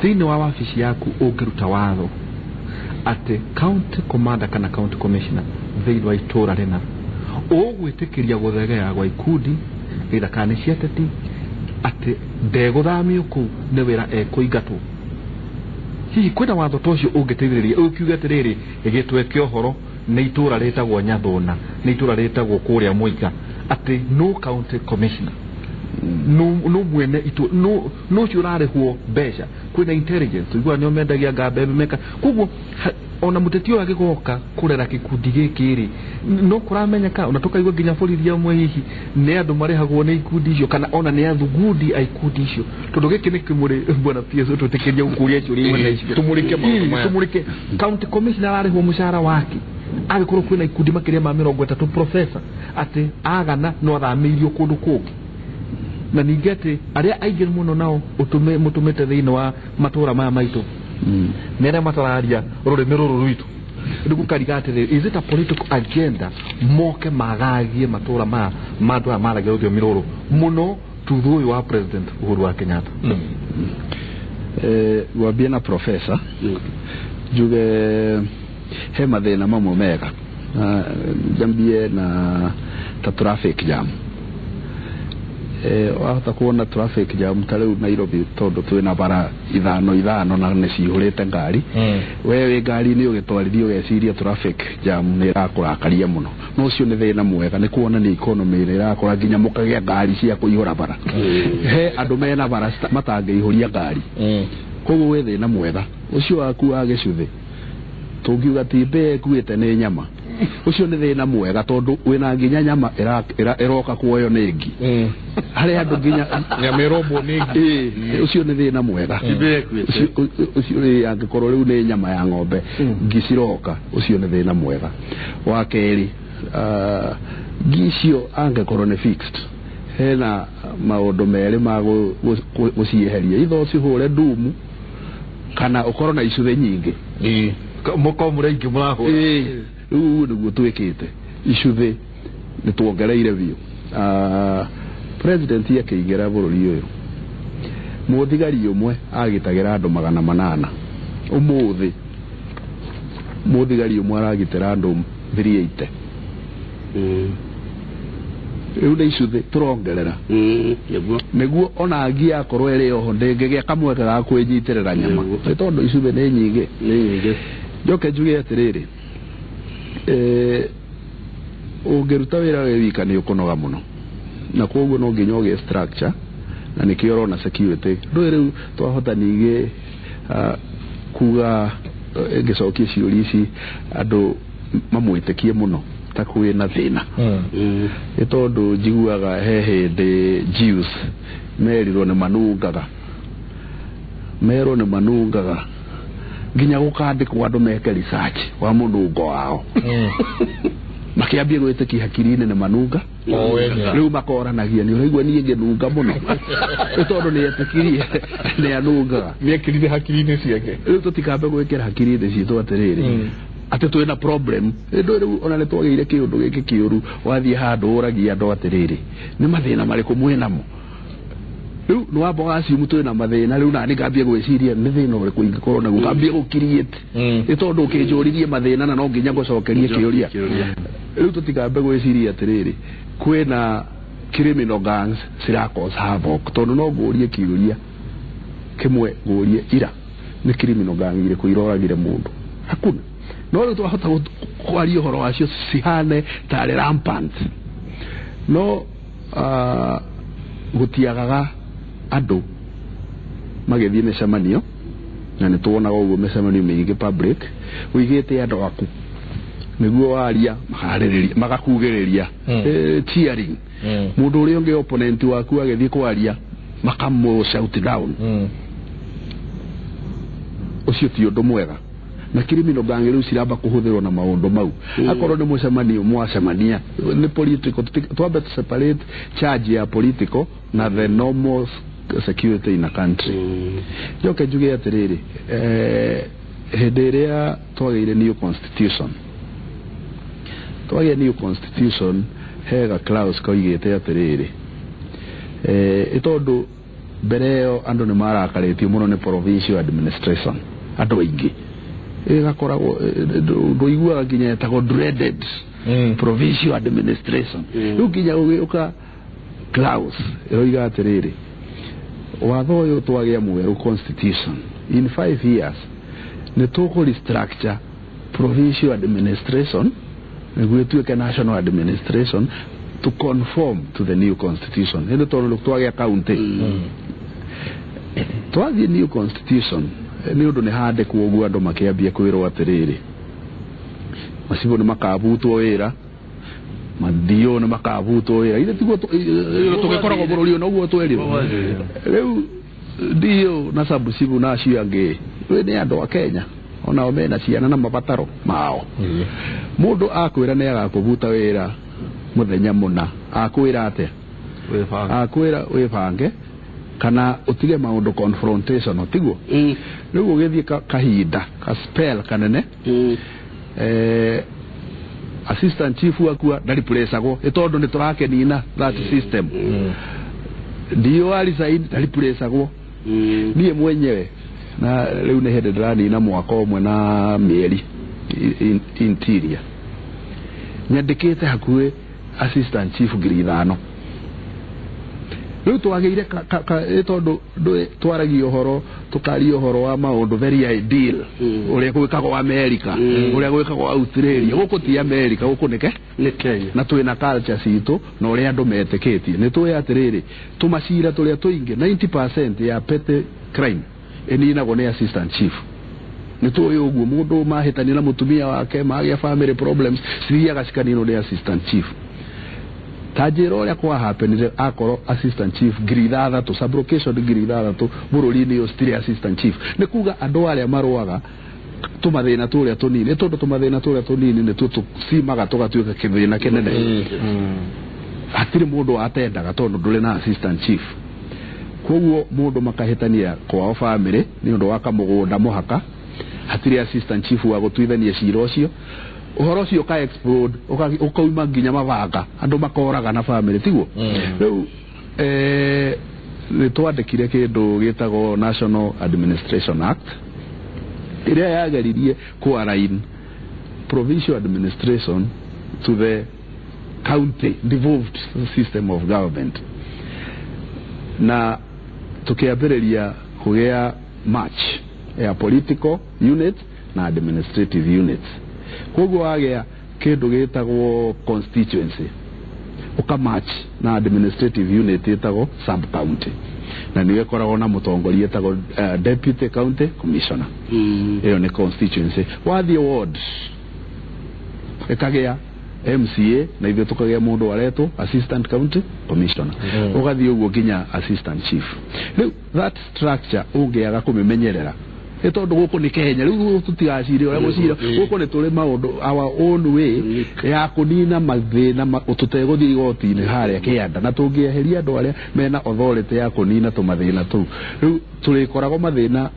thĩinĩ wa wabici yaku ũngĩruta watho atĩ county commander kana county commissioner thĩinĩ wa itũra rĩna ũgwĩtĩkĩria gũthegea gwa ikundi either kana nĩ cia ateti atĩ ndegũthamio kũu nĩ wĩra ekũingatwo, hihi kwĩna watho ta ũcio ũngĩteithĩrĩria ũkiuge atĩrĩrĩ, gĩtwe kĩa ũhoro nĩ itũra rĩtagwo Nyathũna, nĩ itũra rĩtagwo kũrĩa Mũiga, atĩ no county commissioner no mwene itu no ũcio ũrarĩhwo mbeca, kwĩna intelligence ũiguaga nĩo mendagia anga mbembe meka koguo ona mũteti ũyũ agĩgoka kũrera gĩkundi gĩkĩ rĩ, no kũramenyeka ona tũkaigua nginya borithi amwe hihi nĩ andũ marĩhagwo nĩ ikundi icio kana ona nĩ athugundi a ikundi icio, tondũ gĩkĩ nĩ kĩmũrĩ bwana PS ũtwĩtĩkĩrie gũkũria ciũria imwe na icio. Tũmũrĩke maũndũ maya. Tũmũrĩke. County commissioner ararĩhwo mũcara wake agĩkorwo kwĩna ikundi makĩria ma 30, professor, atĩ agana no athamĩirio kũndũ kũngĩ, na ningĩ atĩ arĩa aingĩ mũno nao mũtũmĩte thĩinĩ wa matũra maya maitũ nĩ arĩa matararia rũrĩmĩ rũrũ rwitũ. Rĩu gũkariga atĩrĩrĩ, is it a political agenda moke magagie matũra maya ma andũ aya maragia rũthiomi rũrũ mũno tuthu ũyũ wa President Uhuru wa Kenyatta? Ngwambie na professor, njuge he mathĩna mamwe mega. Na njambie na ta traffic jam. Wahota kuona traffic jam ta rĩu Nairobi, tondũ twĩna bara ithano ithano na nĩ cihũrĩte ngari. We wĩ ngari-inĩ ũgĩtwarithia ũgeciria traffic jam nĩ ĩrakũrakaria mũno, no ũcio nĩ thĩna mwega, nĩ kuonania economy nĩ ĩrakũra nginya mũkagĩa ngari cia kũihũra bara. He andũ mena bara matangĩihũria ngari. Koguo wĩ thĩna mwega ũcio waku wa gĩcuthĩ, tũngiuga ti mbĩa ĩkuĩte, nĩ nyama. Ũcio nĩ thĩna mwega tondũ wĩna nginya nyama ĩroka kuoyo nĩ ngi harĩ andũ nginya nyama ĩrombwo nĩ ngi. Ĩĩ, ũcio nĩ thĩna mwega. Mbĩa ĩkuĩte. Ũcio ĩĩ, angĩkorwo rĩu nĩ nyama ya ng'ombe ngi ciroka, ũcio nĩ thĩna mwega. Wa kerĩ, ngi icio angĩkorwo nĩ fixed, hena maũndũ merĩ ma gũcieheria: itho ũcihũre ndumu kana ũkorwo na icuthĩ nyingĩ. Mũkorwo mũrĩ aingĩ mũrahũra. Ĩĩ, rĩu ũguo nĩguo twĩkĩte. Icuthĩ nĩ tuongereire biũ. President akĩingĩra bũrũri ũyũ, mũthigari ũmwe agitagĩra andũ 800. Ũmũthĩ mũthigari ũmwe aragitĩra andũ 380. Rĩu nĩ icuthĩ tũrongerera. Nĩguo. Nĩguo ona ngi yakorwo ĩrĩ oho ndĩngĩgĩa kamweke ga kwĩnyitĩrĩra nyama. Nĩguo. Nĩ tondũ icuthĩ nĩ nyingĩ. Nĩ nyingĩ. Njoke njuge atĩrĩrĩ, ũngĩruta wĩra wĩ wika nĩ ũkũnoga mũno, na koguo no nginya ũgĩe structure, na nĩkĩo ũrona security ndũĩ rĩu twahota ningĩ kuga ngĩcokia ciũria ici andũ mamwĩtĩkie mũno ta kwĩna thĩna. Nĩ tondũ njiguaga he hĩndĩ Jews merirwo nĩ manungaga, merwo nĩ manungaga nginya gũkandĩkwo andũ meke research wa mũnungo wao, makĩambia gwĩtĩkia hakiri-inĩ nĩ manunga. O wene. Rĩu makoranagia, nĩ ũraigua niĩ ngĩnunga mũno, nĩ tondũ nĩ etĩkirie nĩ anungaga. Nĩekĩrire hakiri-inĩ ciake. Rĩu tũtikambe gwĩkĩra hakiri-inĩ citũ atĩrĩrĩ atĩ twĩna problem. Ĩndũ rĩu ona nĩ twagĩire kĩũndũ gĩkĩ kĩũru, wathiĩ handũ ũragia andũ atĩrĩrĩ, nĩ mathĩna marĩkũ mwĩnamo? Rĩu nĩ wamba waciumu twĩna mathĩna. Rĩu nani ngambia gwĩciria nĩ thĩna ũrĩkũ ingĩkorwo naguo, ngambia gũkiriĩte, nĩ tondũ ũkĩnjũririe mathĩna na no nginya ngũcokerie kĩũria. Rĩu tũtikambe gwĩciria atĩrĩrĩ kwĩna criminal gangs cira cause havoc, tondũ no ngũrie kĩũria kĩmwe, ngũrie ira nĩ criminal gang irĩkũ iroragire mũndũ? Hakuna. No rĩu twahota kwaria ũhoro wacio cihane tarĩ rampant, no gũtiagaga andũ magĩthiĩ mĩcemanio, na nĩ tuonaga ũguo mĩcemanio mĩingĩ public ũigĩte andũ aku nĩguo waria makarĩrĩria magakugĩrĩria. Cheering. Mũndũ ũrĩa ũngĩ opponent waku agĩthiĩ kwaria makamũ shout down. Ũcio ti ũndũ mwega, na criminal gang rĩu ciramba kũhũthĩrwo na maũndũ mau. Akorwo nĩ mũcemanio mwacemania nĩ political, twambe to separate charge ya political na the normal security in a country. Njoke njuge atĩrĩrĩ, hĩndĩ ĩrĩa twagĩire new constitution, twagĩa new constitution hega clause koigĩte atĩrĩrĩ, ĩ tondũ mbere ĩyo andũ nĩ marakarĩtio mũno nĩ provincial administration, andũ aingĩ ĩgakoragwo ndũiguaga nginya ĩtagwo dreaded provincial administration. Rĩu nginya gũgĩũka clause ĩroiga atĩrĩrĩ, watho ũyũ twagĩa mwerũ constitution, in 5 years nĩ tũkũ restructure provincial administration nĩguo ĩtuĩke national administration to conform to the new constitution. Hĩndĩ tondũ twagĩa county, twathiĩ new constitution, nĩ ũndũ nĩ handĩkwo ũguo, andũ makĩambia kwĩrwo atĩrĩrĩ, macibũ nĩ makabutwo wĩra, madio nĩ makabutwo wĩra. Ithe tiguo tũgĩkoragwo bũrũri ũyũ noguo twerirwo. Rĩu ndio na sabucibu na acio angĩ rĩu nĩ andũ a Kenya, onao mena ciana na mabataro mao. Mũndũ akwĩra nĩ agakũbuta wĩra mũthenya mũna, akwĩra atĩa? Akwĩra wĩbange kana ũtige maũndũ confrontational, tiguo? Rĩu ũgĩthiĩ kahinda ka spell kanene, assistant chief wakua ndariplacagwo, ĩ tondũ nĩ tũrakenina that system. Ndio resign ndariplacagwo. Niĩ mwenyewe na rĩu nĩ hĩndĩ ndĩranina mwaka ũmwe na mĩeri interior. Nyandĩkĩte hakuhĩ assistant chief 5,000. Rĩu twagĩire ĩ tondũ ndũĩ twaragia ũhoro, tũkaria ũhoro wa maũndũ very ideal, ũrĩa gwĩkagwo America, ũrĩa gwĩkagwo Australia. Gũkũ ti America, gũkũ nĩke nĩ Kenya. Na twĩna culture citũ na ũrĩa andũ metĩkĩtie. Nĩ tũĩ atĩrĩrĩ, tũmacira tũrĩa tũingĩ, 90% ya petty crime ĩninagwo nĩ assistant chief. Nĩ tũĩ ũguo. Mũndũ mahĩtania na mũtumia wake, magĩa family problems, cithiaga cikaninwo nĩ assistant chief. Ta njĩra ũrĩa kwa happenire akorwo assistant chief 6,000, sublocation 6,000 bũrũri-inĩ ũyũ citirĩ assistant chief. Nĩ kuga andũ arĩa marũaga tũmathĩna tũrĩa tũnini, tondũ tũmathĩna tũrĩa tũnini nĩtuo tũcimaga tũgatuĩka kĩthĩna kĩnene, hatirĩ mũndũ atendaga tondũ ndũrĩ na assistant chief. Koguo mũndũ makahĩtania kwao family nĩ ũndũ wa kamũgũnda mũhaka, hatirĩ assistant chief wa gũtuithania cira ũcio. Ũhoro ũcio ũka explode, ũkauma nginya mabanga, andũ makoraga na family, tiguo? Rĩu nĩ twandĩkire kĩndũ gĩtagwo National Administration Act, ĩrĩa yageririe kũ align provincial administration to the county devolved system of government, na tukiambĩrĩria kũgĩa match ya political unit na administrative units. Koguo wagĩa kĩndũ gĩtagwo constituency, ũkamatch na administrative unit ĩtagwo sub county, na nĩyo ĩkoragwo na mũtongoria ĩtagwo deputy county commissioner. Ĩyo nĩ constituency. Wathiĩ ward, ĩkagĩa MCA, na ithuĩ tũkagĩa mũndũ aretwo assistant county commissioner. Ũgathiĩ ũguo nginya assistant chief. Rĩu that structure ũngĩaga kũmĩmenyerera, nĩ tondũ gũkũ nĩ Kenya, rĩu tũtigacire ũrĩa gũcira. Gũkũ nĩ tũrĩ maũndũ our own way ya kũnina mathĩna tũtegũthiĩ igoti-inĩ harĩa kĩanda, na tũngĩeheria andũ arĩa mena authority ya kũnina tũmathĩna tũu, rĩu tũrĩkoragwo mathĩna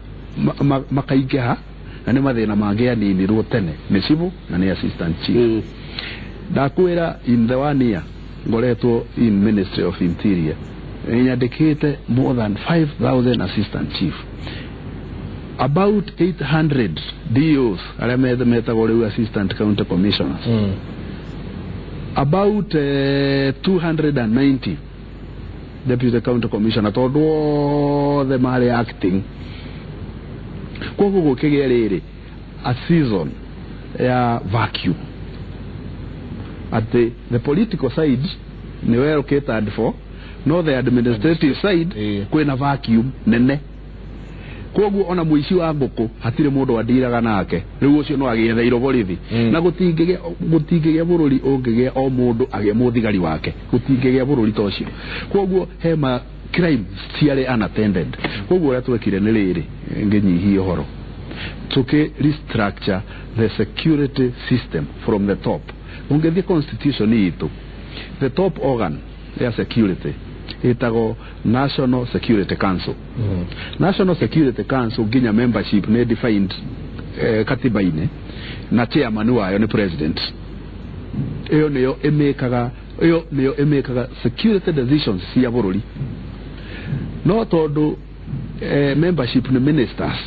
makaingĩha, na nĩ mathĩna mangĩaninirwo tene nĩ civil na nĩ assistant chief. Ndakwĩra, in the one year ngoretwo in Ministry of Interior, nyandĩkĩte more than 5000 assistant chief, about 800 DOs arĩa metagwo rĩu assistant county commissioners, about 290 deputy county commissioner, tondũ othe marĩ acting. Koguo gũkĩgĩa rĩrĩ a season ya vacuum, atĩ the political side nĩ well catered for, no the administrative side kwĩna vacuum nene. Koguo ona mũici wa ngũkũ hatirĩ mũndũ andiraga nake, rĩu ũcio no agĩetheirwo borithi. Na gũtingĩgĩa bũrũri ũngĩgĩa o mũndũ agĩe mũthigari wake, gũtingĩgĩa bũrũri ta ũcio. Koguo hema crime ciarĩ unattended. Koguo ũrĩa twekire nĩ rĩrĩ, ngĩnyihia ũhoro, tũkĩ restructure the security system from the top. Ũngĩthiĩ constitution itũ, the top organ ya security ĩtagwo National Security Council. National Security Council nginya membership nĩ defined katiba-inĩ, na chairman wayo nĩ president. Ĩyo nĩyo ĩmĩkaga, ĩyo nĩyo ĩmĩkaga security decisions cia bũrũri. No tondũ membership nĩ ministers,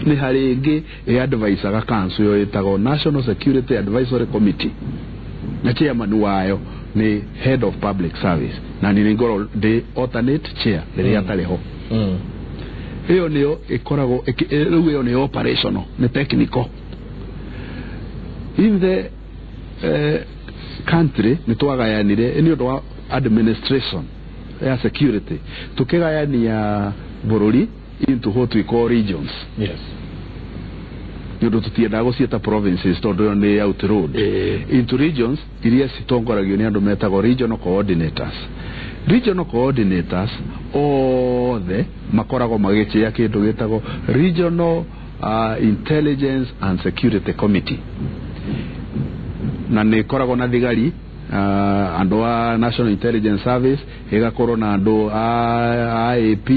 nĩ harĩ ĩngĩ ĩ-advisaga council ĩyo ĩtagwo National Security Advisory Committee, na chairman wayo nĩ head of public service, na nĩ ngorwo ndĩ alternate chair rĩrĩa atarĩ ho. Ĩyo nĩyo ĩkoragwo rĩu ĩyo nĩ operational, nĩ technical. In the country nĩ twagayanire nĩ ũndũ wa administration ya security, tukĩgayania bũrũri into what we call regions, nĩ ũndũ tũtiendaga gũciĩta provinces tondũ ĩyo nĩ outroad, into regions iria citongoragio nĩ andũ metagwo regional coordinators. Regional coordinators othe makoragwo magĩchĩa kĩndũ gĩtagwo Regional Intelligence and Security Committee, na nĩ ĩkoragwo na thigari, andũ a National Intelligence Service, ĩgakorwo na andũ a IAP,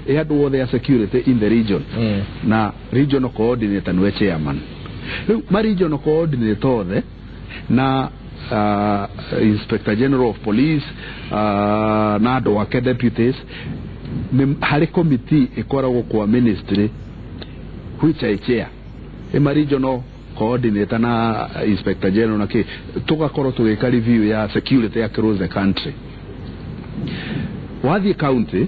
ĩ andũ othe a security in the region. Na regional coordinator nĩwe chairman. Rĩu ma regional coordinator othe na Inspector General of Police na andũ ake deputies, nĩ harĩ committee ĩkoragwo kwa ministry which I chair, ĩma regional. Coordinator na Inspector General na kĩ, tũgakorwo tũgĩka review ya security across the country. Wathiĩ county,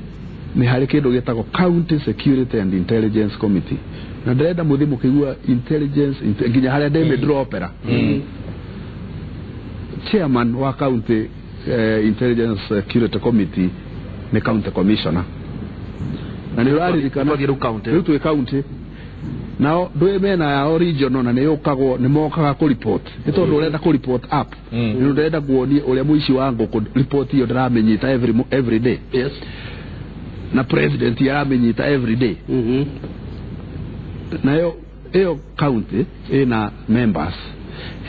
nĩ harĩ kĩndũ gĩtagwo County Security and Intelligence Committee, na ndĩrenda mũthiĩ mũkĩigua intelligence nginya harĩa ndĩmĩdropera. Chairman wa county intelligence security committee nĩ county commissioner, na nĩ ũraririkana. Twathiĩ rĩu county. Rĩu twĩ county, nao ndũĩ mena yao regional, na nĩ yũkagwo, nĩ mokaga kũ report, nĩ tondũ ũrenda kũ report up, nĩ ũrenda kuonie ũrĩa mũici wa ngũkũ, report ĩyo ndĩramĩnyita every day, na president aramĩnyita every day. Nayo ĩyo county ĩna members,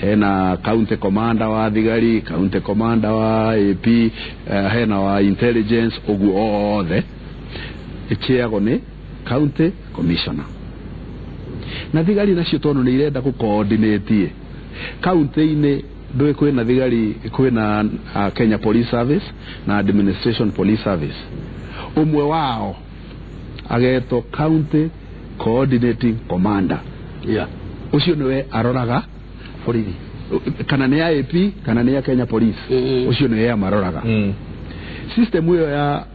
hena county commander wa thigari, county commander wa AP, hena wa intelligence, ũguo othe. Ĩchĩagwo nĩ county commissioner. Na thigari nacio, tondũ nĩ irenda gũ coordinate county-inĩ, ndũĩ kwĩna thigari, kwĩna Kenya Police Service na Administration Police Service, ũmwe wao agetwo county coordinating commander. Ũcio nĩwe aroraga borithi, kana nĩ AP kana nĩ ya Kenya Police. Ũcio nĩwe amaroraga. System ĩyo ya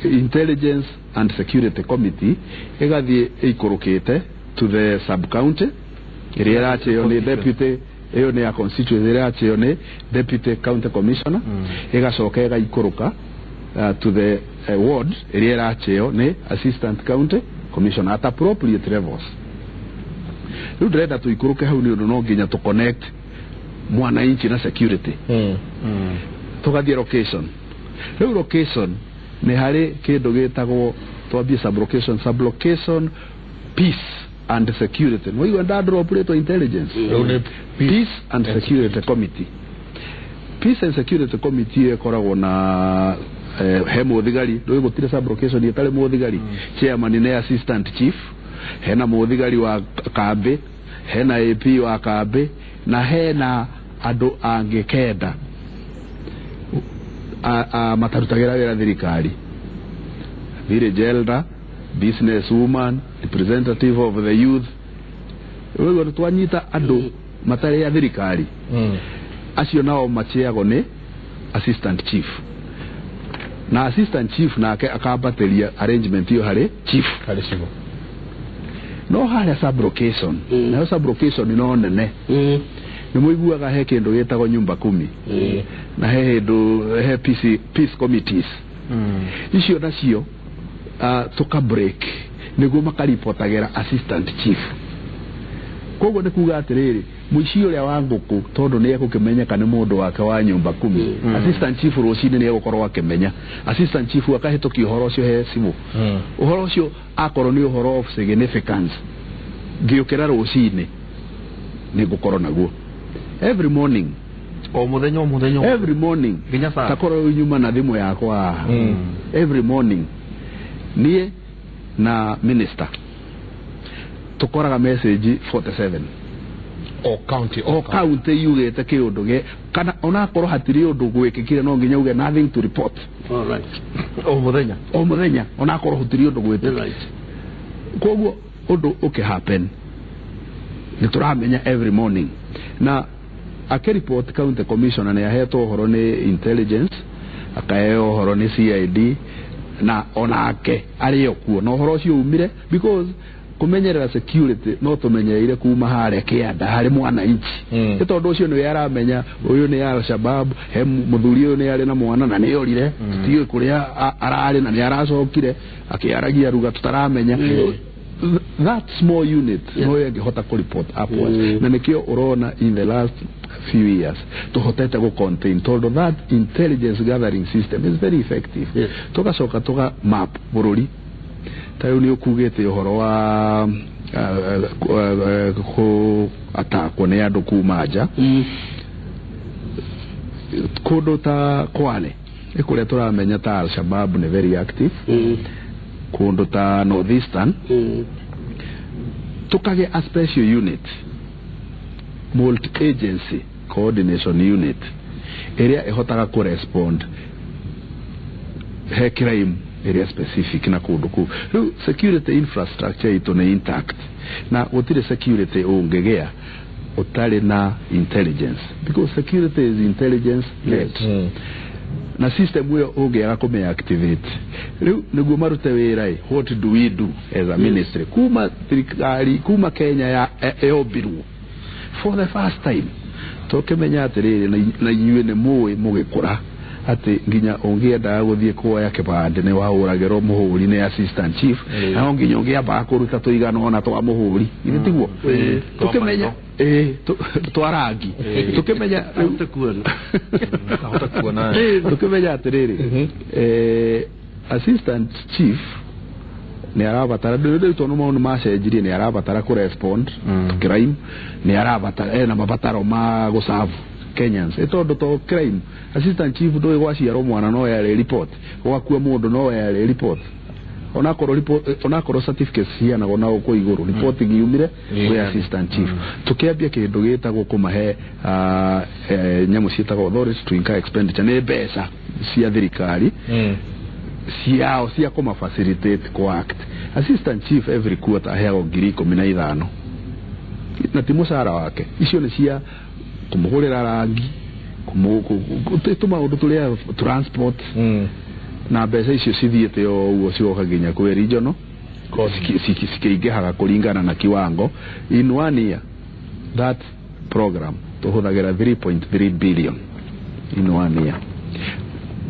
intelligence and security committee ĩgathiĩ ĩikũrũkĩte to the sub county ĩrĩa ĩrachĩo nĩ deputy, ĩyo nĩ ya constituency, ĩrĩa ĩrachĩo nĩ deputy county commissioner, ĩgacoka ĩgaikũrũka to the ward ĩrĩa ĩrachĩo nĩ assistant county commissioner at appropriate levels. Rĩu ndĩrenda tũikũrũke hau, nĩ ũndũ no nginya tũ connect mwananchi na security. Tũgathiĩ location. Rĩu location nĩ harĩ kĩndũ gĩtagwo, twambie sublocation, sublocation peace and security. Nĩwaigua ndadrop rĩtwa intelligence. Rĩu nĩ Peace and Security Committee. Peace and Security Committee ĩyo ĩkoragwo na he mũthigari, ndũĩ gũtirĩ sublocation ĩtarĩ mũthigari. Chairman nĩ assistant chief, hena mũthigari wa kambĩ, hena AP wa kambĩ, na hena andũ angĩ kenda matarutagĩra wĩra thirikari, village elder, business woman, representative of the youth. Rĩu nĩ twanyita andũ matarĩ a thirikari. Acio nao machiagwo nĩ assistant chief, na assistant chief nake akambatĩria arrangement ĩyo harĩ chief. Harĩ cigo. No harĩa sublocation, nayo sublocation no nene, nĩ mũiguaga he kĩndũ gĩtagwo nyumba kumi, na he hĩndũ he peace committees. Icio nacio tuka break nĩguo makaripotagĩra assistant chief. Koguo nĩ kuga atĩrĩrĩ, mũici ũrĩa wa ngũkũ, tondũ nĩ egũkĩmenyeka nĩ mũndũ wake wa nyumba kumi, assistant chief rũcinĩ nĩ egũkorwo akĩmenya. Assistant chief akahĩtũkia ũhoro ũcio he cibũ. Ũhoro ũcio akorwo nĩ ũhoro of significance, ngĩũkĩra rũcinĩ nĩ ngũkorwo naguo every morning. O muthenya, o muthenya. Every morning. Nginya saa. Takorwo rĩu nyuma na thimũ yakwa haha, every morning niĩ na minister tũkoraga message 47. O county? O county yugĩte kĩũndũ gĩ kana onakorwo hatirĩ ũndũ gwĩkĩkire, no nginya uge nothing to report. All right. O muthenya. O mũthenya, onakorwo hatirĩ ũndũ gwĩkĩkire. Koguo ũndũ ũkĩ happen nĩ tũramenya every morning, na akĩreport county commissioner nĩ ahetwo ũhoro nĩ intelligence, akaheo ũhoro nĩ CID, na onake arĩ o kuo na ũhoro ũcio umire, because kũmenyerera security no tũmenyereire kuma harĩa kĩanda harĩ mwananchi. Nĩ tondũ ũcio nĩwe aramenya ũyũ nĩ Al-Shabab, he mũthuri ũyũ nĩ arĩ na mwana na nĩ orire, tutiũĩ kũrĩa ararĩ na nĩ aracokire akĩaragia ruga tũtaramenya. That small unit no ĩngĩhota kũ report upwards. Na nĩkĩo ũrona in the last few years tũhotete gũ contain, tondũ that intelligence gathering system is very effective. Tũgacoka tũga map bũrũri. Ta rĩu nĩ ũkugĩte ũhoro wa kũ atakwo nĩ andũ kuma nja. Kũndũ ta Kwale nĩ kũrĩa tũramenya ta Al-Shabab nĩ very active. Kũndũ ta Northeastern, tukagĩa a special unit, multi agency coordination unit, ĩrĩa ĩhotaga kũ respond he crime. Ĩrĩa specific na kũndũ kũu. Rĩu security infrastructure itũ nĩ intact, na gũtirĩ security ũngĩgĩa ũtarĩ na intelligence, because security is intelligence led. Na system ĩyo ũngĩaga kũmĩ activate rĩu nĩguo marute wĩra ĩ, what do we do as a ministry? Kuma thirikari, kuma Kenya ya yombirwo, for the first time tũkĩmenya atĩrĩrĩ, na inyuĩ nĩ mũĩ mũgĩkũra atĩ nginya ũngĩendaga gũthiĩ kuoya kĩbandĩ nĩ wahũragĩrwo mũhũri nĩ assistant chief, na no nginya ũngĩambaga kũruta tũigana ona twa mũhũri, githĩ tiguo? Tũkĩmenya ĩĩ twa rangi, tũkĩmenya rĩu Ahote kuona. Ahota kuona. Tukimenya atiriri, assistant chief nĩ arabatara rĩu tondũ maũndũ macenjirie, nĩ arabatara kũ respond to crime, nĩ arabatara ena mabataro ma gũserve Kenyans. Ĩ tondũ to crime, assistant chief ndũĩ gwaciarwo mwana no yarĩ report, gwakua mũndũ no yarĩ report, onakorwo report, onakorwo certificates ciheanagwo na gũkũ igũrũ, reporting yumire kwĩ assistant chief. Tukĩambia kĩndũ gĩtagwo kũmahe nyamũ ciĩtagwo authority to incur expenditure, nĩ mbeca cia thirikari ciao cia kũma facilitate kũ act. Assistant chief every quarter aheagwo 15,000, na ti mũcara wake, icio nĩ cia kũmũgũrĩra rangi, tũmaũndũ tũrĩa transport, na mbeca icio cithiĩte o ũguo cigoka nginya kwĩ regional, cikĩingĩhaga kũringana na kiwango. In one year that program tũhũthagĩra 3.3 billion in one year.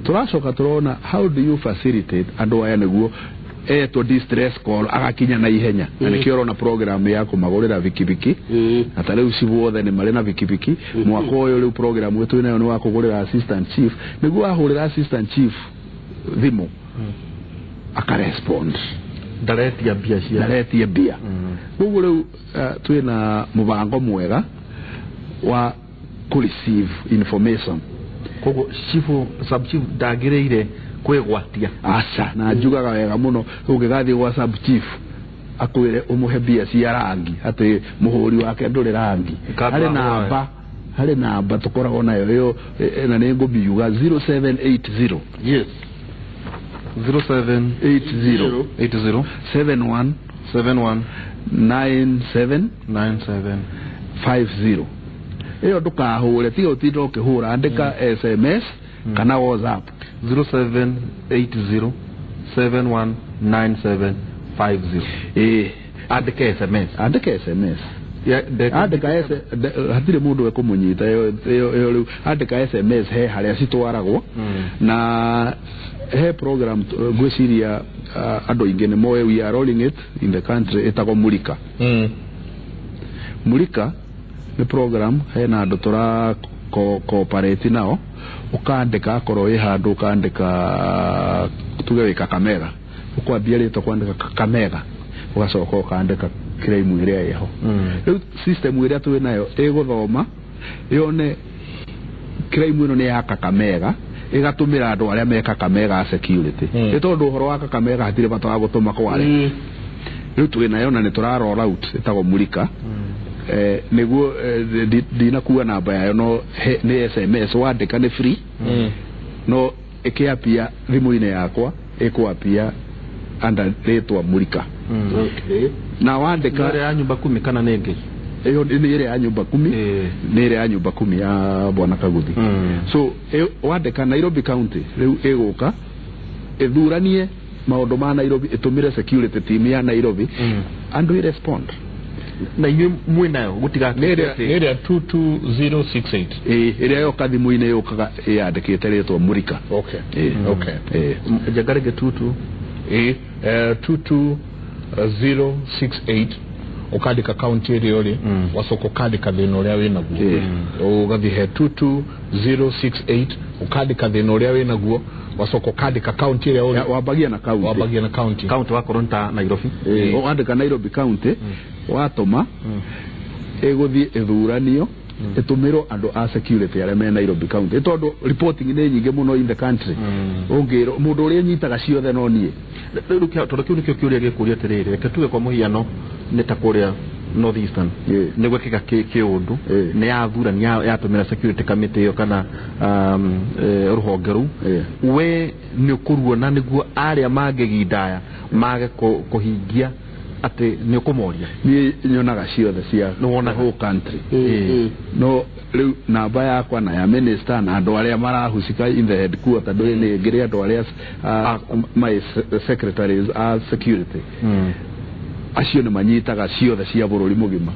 Tũracoka tũrona, how do you facilitate andũ aya nĩguo etwo distress call agakinya na ihenya? Na nĩkĩo ũrona program ya kũmagũrĩra bikibiki, na ta rĩu cibu othe nĩ marĩ na bikibiki mwaka ũyũ. Rĩu program ĩtũ nayo nĩ wa kũgũrĩra assistant chief, nĩguo ahũrĩra assistant chief thimũ akarespond. Ndaretia mbia cia Ndaretie mbia. Koguo rĩu twĩna mũbango mwega wa kũ receive information. Koguo chifu, sub chief ndagĩrĩire kwĩgwatia. Aca, na njugaga wega mũno, ũngĩgathiĩ gwa sub chief akwĩre ũmũhe mbia cia rangi atĩ mũhũri wake ndũrĩ rangi, Kamba harĩ namba, harĩ namba tũkoragwo nayo ĩyo, na nĩ ngũmiuga, 0780 07 80 80 71 71 97 97 50. Ĩyo ndũkahũre, tiga ũtinda ũkĩhũra, andĩka SMS kana WhatsApp. 0780 7197 50. Ĩĩ. Andĩke SMS. Andĩka SMS. Andĩka hatirĩ mũndũ ekũmũnyita ĩyo ĩyo rĩu andĩka SMS he harĩa citwaragwo, na he program ngwĩciria andũ aingĩ nĩ moĩ, we are rolling it in the country, ĩtagwo Mulika. Mulika nĩ program hena andũ tũra cooperate nao, ũkandĩka akorwo wĩ handũ, ũkandĩka tuge wĩ Kakamega, ũkwambia rĩtwa kwandĩka Kakamega, ũgacoka ũkandĩka crime ĩrĩa ĩho. Rĩu system ĩrĩa twĩ nayo ĩgũthoma yone crime ĩno nĩ ya Kakamega, ĩgatũmĩra andũ arĩa me Kakamega a security. Nĩ tondũ ũhoro wa Kakamega hatirĩ bata wa gũtũma kware. Rĩu twĩ nayo na nĩ tũra roll out, ĩtagwo Mulika. Nĩguo ndinakua namba yayo, no nĩ SMS wandĩka, nĩ free, no ĩkĩapia thimũ-inĩ yakwa, ĩkũapia under rĩtwa Mulika. Na wandĩka Ĩrĩa ya nyumba kumi kana nĩ ĩngĩ? Ĩyo nĩ ĩrĩa ya nyumba kumi. Nĩ ĩrĩa ya nyumba kumi ya bwana Kaguthi. So wandĩka Nairobi County, rĩu ĩgũka ĩthuranie maũndũ ma Nairobi, ĩtũmĩre security team ya Nairobi, andũ irespond. Na inyuĩ mwĩ nayo gũtigatuĩke nä atĩ- ä rä a 22068? Ĩĩ, ĩrĩa yoka thimũ-inĩ yũkaga ĩyandĩkĩte rĩtwa Mulika. Ĩĩ. Ĩĩ. Njenga rĩngĩ tutu. Ä 22068, ũkandĩka kaunti ĩrĩa ũrĩ, wacoka ũkandĩka thĩna ũrĩa wĩ naguo. Ũgathiĩ he 22068, ũkandĩka thĩna ũrĩa wĩ naguo, wacoka ũkandĩka kaunti ĩrĩa ũrĩ. Wambagia na kaunti. Wambagia na kaunti. Kaunti wakorwo nĩ ta Nairobi. Ĩĩ, ũkandĩka Nairobi County, watũma ĩgũthiĩ ĩthuranio, ĩtũmĩrwo andũ a security arĩa me Nairobi County. Nĩ tondũ reporting nĩ nyingĩ mũno in the country, ũngĩrwo mũndũ ũrĩa ũnyitaga ciothe no niĩ. Rĩu tondũ kĩu nĩkĩo kĩũria gĩkũria atĩrĩrĩ, reke tuge kwa mũhiano nĩ ta kũrĩa North Eastern nĩ gwekĩka kĩũndũ nĩ yathurani yatũmĩra security committee ĩyo kana rũhonge rũu, we nĩ ũkũruona nĩguo arĩa mangĩgindaya mage kũhingia atĩ nĩ ũkũmoria? Niĩ nyonaga ciothe cia Nĩ wonaga? Whole country. No rĩu namba yakwa na ya minister na andũ arĩa marahusika in the headquarter, ndũĩ nĩ ngĩrĩ andũ arĩa my secretaries a security, acio nĩ manyitaga ciothe cia bũrũri mũgima.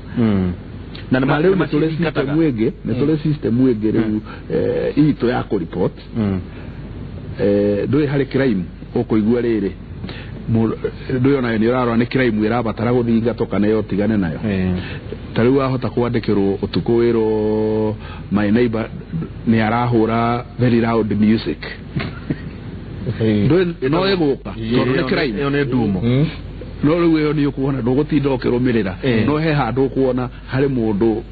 Na na rĩu nĩ tũrĩ system ĩngĩ, nĩ tũrĩ system ĩngĩ rĩu itũ ya kũreport. Ndũĩ harĩ crime ũkũigua rĩrĩ, ndũĩ onayo nĩ ũrarora nĩ crime ĩrabatara gũthingatwo kana ĩyo tigane nayo. Ta rĩu wahota kwandĩkĩrwo ũtukũ wĩrwo my neighbor nĩ arahũra very loud music. Ndũĩ no ĩgũka tondũ nĩ crime. Ĩyo nĩ ndumo. No rĩu ĩyo nĩ ũkuona ndũgũtinda ũkĩrũmĩrĩra. No he handũ ũkuona harĩ mũndũ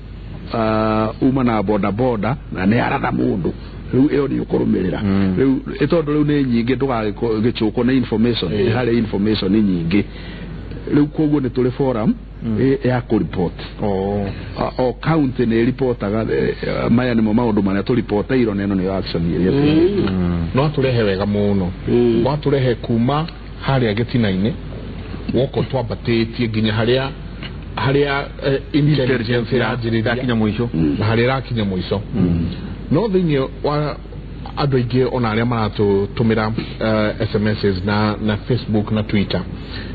uma na boda boda na nĩ aratha mũndũ, rĩu ĩyo nĩ ũkũrũmĩrĩra. Rĩu tondũ rĩu nĩ nyingĩ, ndũgagĩchũkwo nĩ information. Nĩ harĩ information nyingĩ rĩu, koguo nĩ tũrĩ forum ya kũreport. O county nĩ ripotaga, maya nĩmo maũndũ marĩa tũripoteirwo na ĩno nĩyo action ĩrĩa twĩkĩte. No atũrehe wega mũno, watũrehe kuma harĩa gĩtina-inĩ woka twambatĩtie nginya harĩa intelligence ĩranjĩrĩria yakinya mũico. Na harĩa ĩrakinya mũico. No thĩinĩ wa andũ aingĩ ona arĩa maratũtũmĩra SMSs na Facebook na Twitter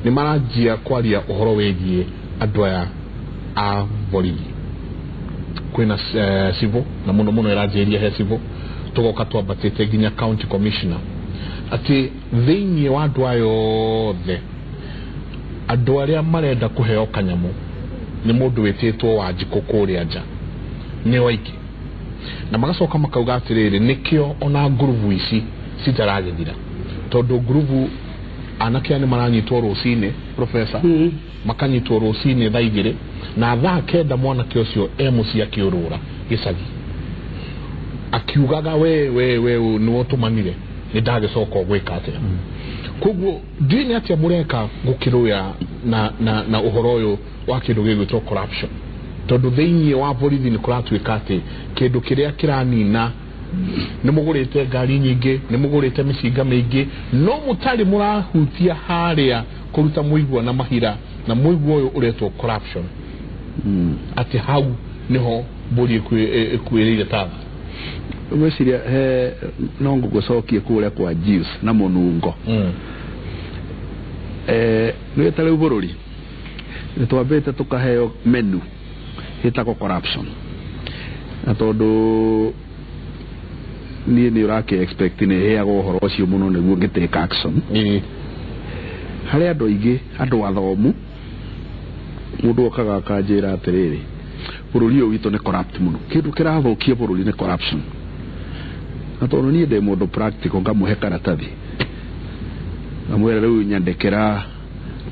nĩ maranjia kwaria ũhoro wĩgiĩ andũ aya a borithi. Kwĩna civil na mũno mũno ĩranjĩrĩria he civil, tũgoka twambatĩte nginya county commissioner, atĩ thĩinĩ wa andũ aya othe, andũ arĩa marenda kũheo kanyamũ nĩ mũndũ wĩtĩtwo Wanjikũ kũrĩa nja nĩo aingĩ, na magacoka makauga atĩrĩrĩ, nĩkĩo ona ngurubu ici citaragĩthira, tondũ ngurubu anake aya nĩ maranyitwo rũcinĩ, professor, makanyitwo rũcinĩ thaa 2 na thaa 9 mwanake ũcio e mũciĩ akĩũrũra gĩcagi akiugaga, we we we nĩwe ũtũmanire, nĩ ndagĩcoka ũgwĩka atĩa?" Koguo ndiũĩ nĩ atĩa mũreka gũkĩrũya na ũhoro ũyũ wa kĩndũ gĩgwĩtwo corruption, tondũ thĩinĩ wa borithi nĩ kũratuĩka atĩ kĩndũ kĩrĩa kĩranina nĩ mũgũrĩte ngari nyingĩ, nĩ mũgũrĩte mĩcinga mĩingĩ, no mũtarĩ mũrahutia harĩa kũruta mũigua na mahira, na mũigua ũyũ ũretwo corruption, atĩ hau nĩho mbũri ĩkuĩrĩire tatha. Ngwĩciria he no ngũgũcokie kũrĩa kwa Jews na mũnungo. Nĩ ta rĩu bũrũri nĩ twambĩte tũkaheo menu ĩtagwo corruption, na tondũ niĩ nĩ ũrakĩ expect nĩ heagwo ũhoro ũcio mũno nĩguo ngĩ take action. Harĩ andũ aingĩ, andũ athomu, mũndũ okaga akanjĩra atĩrĩrĩ, bũrũri ũyũ witũ nĩ corrupt mũno, kĩndũ kĩrathũkia bũrũri nĩ corruption. Na tondũ niĩ ndĩ mũndũ practical, ngamũhe karatathi, ngamwĩra, "Rĩu nyandĩkĩra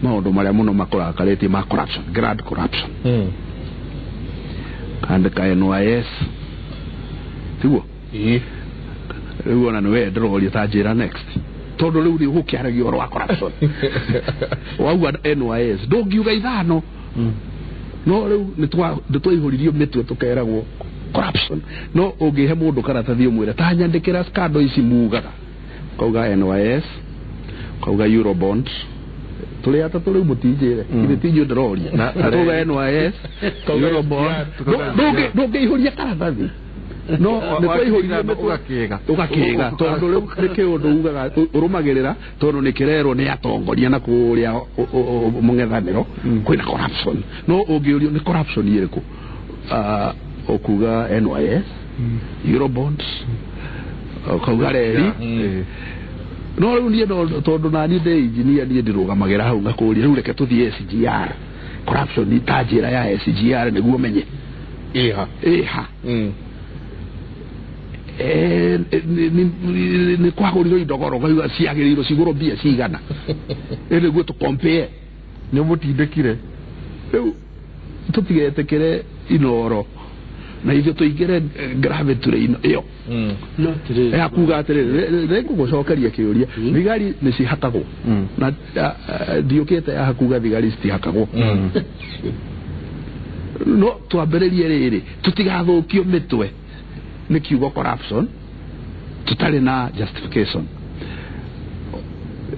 maũndũ marĩa mũno makũrakarĩtie ma corruption, grand corruption." Kandĩka NYS, tiguo? Rĩu ona nĩwe ndĩroria, ta njĩra next, tondũ rĩu nĩ gũkĩaragia ũhoro wa corruption, wauga NYS ndũngiuga ithano. No rĩu nĩ twaihũririo mĩtwe tũkeragwo corruption. No ũngĩhe mũndũ karatathi ũmwĩre, "Ta nyandĩkĩra scandal ici mugaga," kauga NYS, kauga Eurobond, tũrĩ atatũ rĩu, mũtinjĩre ithe tinjũ ndĩroria, kauga NYS, Eurobond, ndũngĩihũria karatathi. No nĩ twaihũririo mĩtwe. Ũgakĩga. Ũgakĩga, tondũ rĩu nĩ kĩũndũ ugaga ũrũmagĩrĩra, tondũ nĩ kĩrerwo nĩ atongoria na kũrĩa mũng'ethanĩro kwĩna corruption. No ũngĩũrio nĩ corruption ĩrĩkũ, ũkuga NYS, Eurobonds, ũkauga reri. No rĩu niĩ no tondũ nani ndĩ engineer, niĩ ndirũgamagĩra hau, ngakũria, "Rĩu reke tũthiĩ SGR corruption, ta njĩra ya SGR nĩguo menye ĩha." Ĩha. Nĩ kwagũrirwo indogoro, ngauga ciagĩrĩirwo cigũrwo mbia cigana, ĩ nĩguo tũ compare. Nĩ mũtindĩkire. Rĩu tũtigetĩkĩre Inoro na ithuĩ tũingĩre gravity ĩyo No atĩrĩrĩ, ya kuga atĩrĩrĩ, rĩngũgũcokeria kĩũria, thigari nĩ cihakagwo na ndiũkĩte yaha kuga thigari citihakagwo. No twambĩrĩrie rĩrĩ, tũtigathũkio mĩtwe nĩ kiugo corruption tũtarĩ na justification.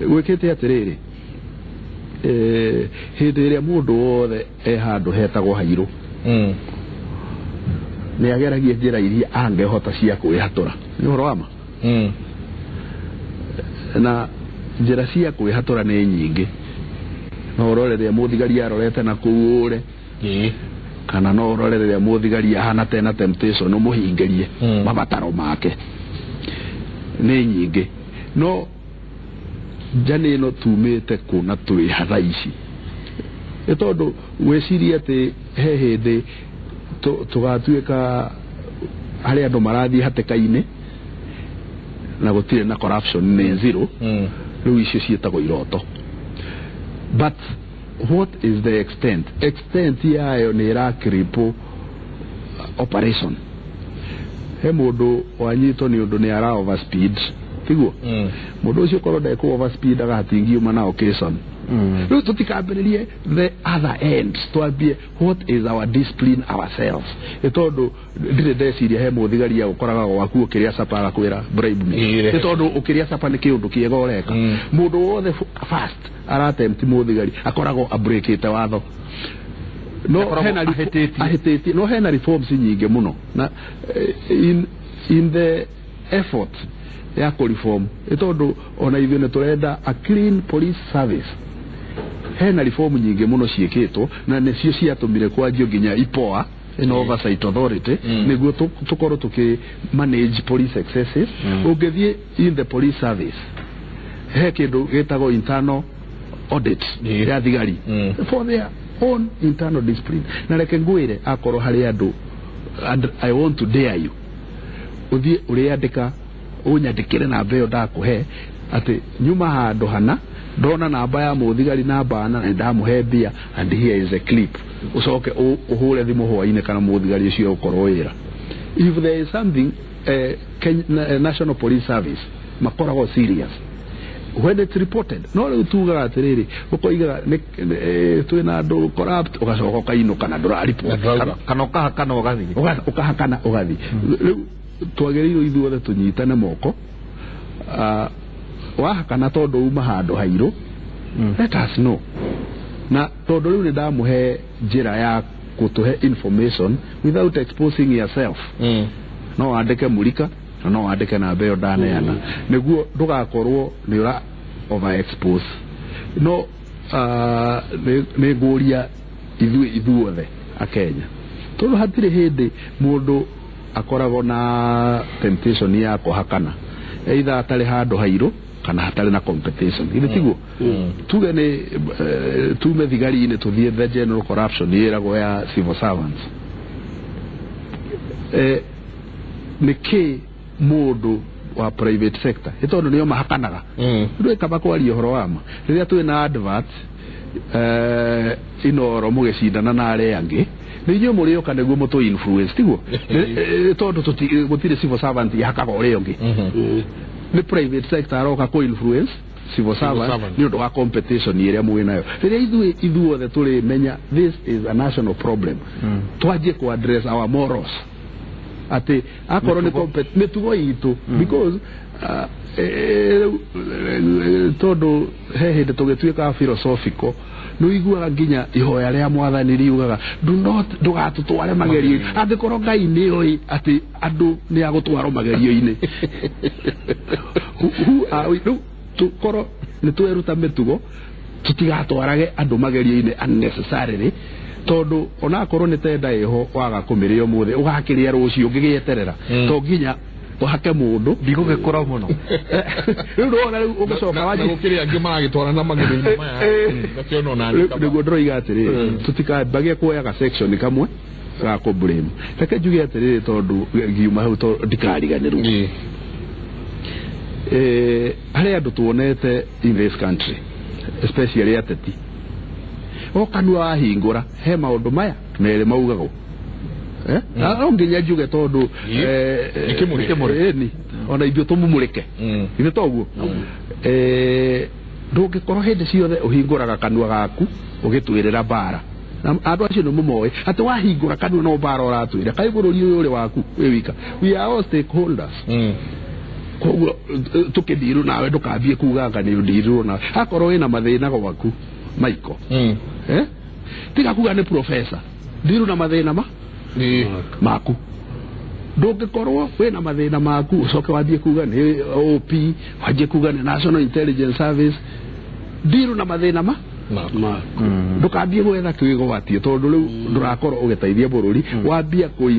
Gwĩkĩte atĩrĩrĩ, hĩndĩ ĩrĩa mũndũ wothe e handũ hetagwo hairũ, nĩ ageragia njĩra iria angĩhota cia kwĩhatũra. Nĩ ũhoro wa ma. Na njĩra cia kwĩhatũra nĩ nyingĩ. No ũrore rĩrĩa mũthigari arorete na kũu ũre, kana no ũrore rĩrĩa mũthigari ahana tena temptation ũmũhingĩrie mabataro make. Nĩ nyingĩ. No njani ĩno tumĩte kũ na twĩ ha thaa ici? Nĩ tondũ gwĩciria atĩ he hĩndĩ tũgatuĩka harĩ andũ marathiĩ hatĩka-inĩ na gũtirĩ na corruption, nĩ zero. Rĩu icio ciĩtagwo iroto. But what is the extent? Extent yayo nĩ ĩra cripple operation. He mũndũ wanyitwo nĩ ũndũ nĩ ara overspeed, tiguo? Mũndũ ũcio korwo ndekũ overspeed agatingiuma na occasion. Rĩu tũtikambĩrĩrie the other end, twambie what is our discipline ourselves. Nĩ tondũ ndirĩ ndeciria he mũthigari agũkoraga gwaku ũkĩrĩa capa agakwĩra bribe me. Nĩ tondũ ũkĩrĩa capa nĩ kĩũndũ kĩega ũreka. Mũndũ wothe first aratempt mũthigari akoragwo abreakĩte watho. No Akoragwo hena ahĩtĩtie. Ahĩtĩtie. No hena reforms nyingĩ mũno na in the effort ya kũ reform, nĩ tondũ ona ithuĩ nĩ tũrenda a clean police service, hena reform nyingĩ mũno ciĩkĩtwo na nĩcio ciatũmire kwanjio nginya IPOA ĩno, oversight authority, nĩguo tũkorwo tũkĩ manage police excesses. Ũngĩthiĩ in the police service, he kĩndũ gĩtagwo internal audit ya thigari for their own internal discipline. Na reke ngwĩre, akorwo harĩ andũ, and I want to dare you, ũthiĩ ũrĩandĩka, ũnyandĩkĩre namba ĩyo ndakũhe atĩ nyuma handũ hana, ndona namba ya mũthigari namba ana na ndamũhe mbia, and here is a clip. Ũcoke ũhũre thimũ hwainĩ kana mũthigari ũcio ũkorwo wĩra. If there is something, National Police Service makoragwo serious when it's reported. No rĩu tugaga atĩrĩrĩ, ũkoigaga twĩna andũ corrupt, ũgacoka ũkainũka na ndũraripoti. Na ndũrauga. Kana ũkahakana ũgathiĩ. Ũkahakana ũgathiĩ. Rĩu twagĩrĩirwo ithuothe tũnyitane moko. Wahakana tondũ uma handũ hairũ, let us know. Na tondũ rĩu nĩ ndamũhe njĩra ya gũtũhe information without exposing yourself, no wandĩke Mũrika na no wandĩke namba ĩyo ndaneana, nĩguo ndũgakorwo nĩ ũra overexpose. No nĩ ngũria ithuĩ ithuothe akenya, tondũ hatirĩ hĩndĩ mũndũ akoragwo na temptation ya kũhakana, either atarĩ handũ hairũ kana hatarĩ na competition. Githĩ tiguo? Tuge nĩ tume thigari-inĩ tũthiĩ the general corruption ĩragwo ya civil servants. Nĩ kĩ mũndũ wa private sector, nĩ tondũ nĩo mahakanaga, rĩu kaba kwaria ũhoro wa ma, rĩrĩa twĩna advert Inoro mũgĩcindana na arĩa angĩ, nĩ inyuĩ mũrĩũka nĩguo mũtũ influence, tiguo? Tondũ gũtirĩ civil servant yahakaga ũrĩa ũngĩ. Nĩ private sector aroka kũ influence civil servant servant. Nĩ ũndũ wa competition ĩrĩa mwĩ nayo. Rĩrĩa ithuĩ ithuothe tũrĩmenya this is a national problem, twanjie ku address our morals, atĩ akorwo nĩ mĩtugo itũ, because rĩu, tondũ he hĩndĩ tũgĩtuĩka philosophical, nĩ ũiguaga nginya ihoya rĩa mwathani riugaga, do not, ndũgatũtware magerio. Angĩkorwo Ngai nĩ oĩ atĩ andũ nĩ agũtwarwo magerio-inĩ, who are we? Rĩu tũkorwo nĩ tweruta mĩtugo tũtigatwarage andũ magerio-inĩ unnecessarily, tondũ onakorwo nĩ tenda ĩho waga kũmĩrĩa ũmũthĩ, ũgakĩrĩa rũciũ ũngĩgĩeterera. To nginya ũhake mũndũ. Ndigũgĩkũra mũno. Rĩu ndĩrona rĩu ũgĩcoka na wanjie gũkĩrĩ angĩ maragĩtwara na magerio-inĩ maya. Ngakĩona ona niĩ kaba. Nĩguo ndĩroiga atĩrĩrĩ, tũtikambagie kuoyaga section kamwe ga kũ blame. Reke njuge atĩrĩrĩ, tondũ ngiuma hau to ndikariganĩrwo, harĩ andũ tuonete in this country, especially ateti, o kanua wahingũra he maũndũ maya merĩ maugagwo. Eh? No nginya njuge tondũ Nĩ kĩmũrĩ. Ĩni ona ithuĩ tũmumũrĩke. Ithe toguo ndũngĩkorwo hĩndĩ ciothe ũhingũraga kanua gaku ũgĩtwĩrĩra mbara. Na andũ acio nĩ mũmoĩ atĩ wahingũra kanua no mbara ũratwĩra kaĩ bũrũri ũyũ ũrĩ waku wĩ wika. We are all stakeholders. Koguo tũkĩndirwo nawe ndũkambie kuga anga nĩ ũndirwo nawe akorwo wĩna mathĩna gwaku Michael. Eh? Tiga kuga nĩ professor ndirũ na mathĩna ma maku. Ndũngĩkorwo wĩna mathĩna maku ũcoke wambie kuga nĩ OP, wanjie kuga nĩ National Intelligence Service. Ndirũ na mathĩna ma ndũkambie gwetha kwĩgwatie tondũ rĩu ndũrakorwo ũgĩteithia bũrũri, wambia kũ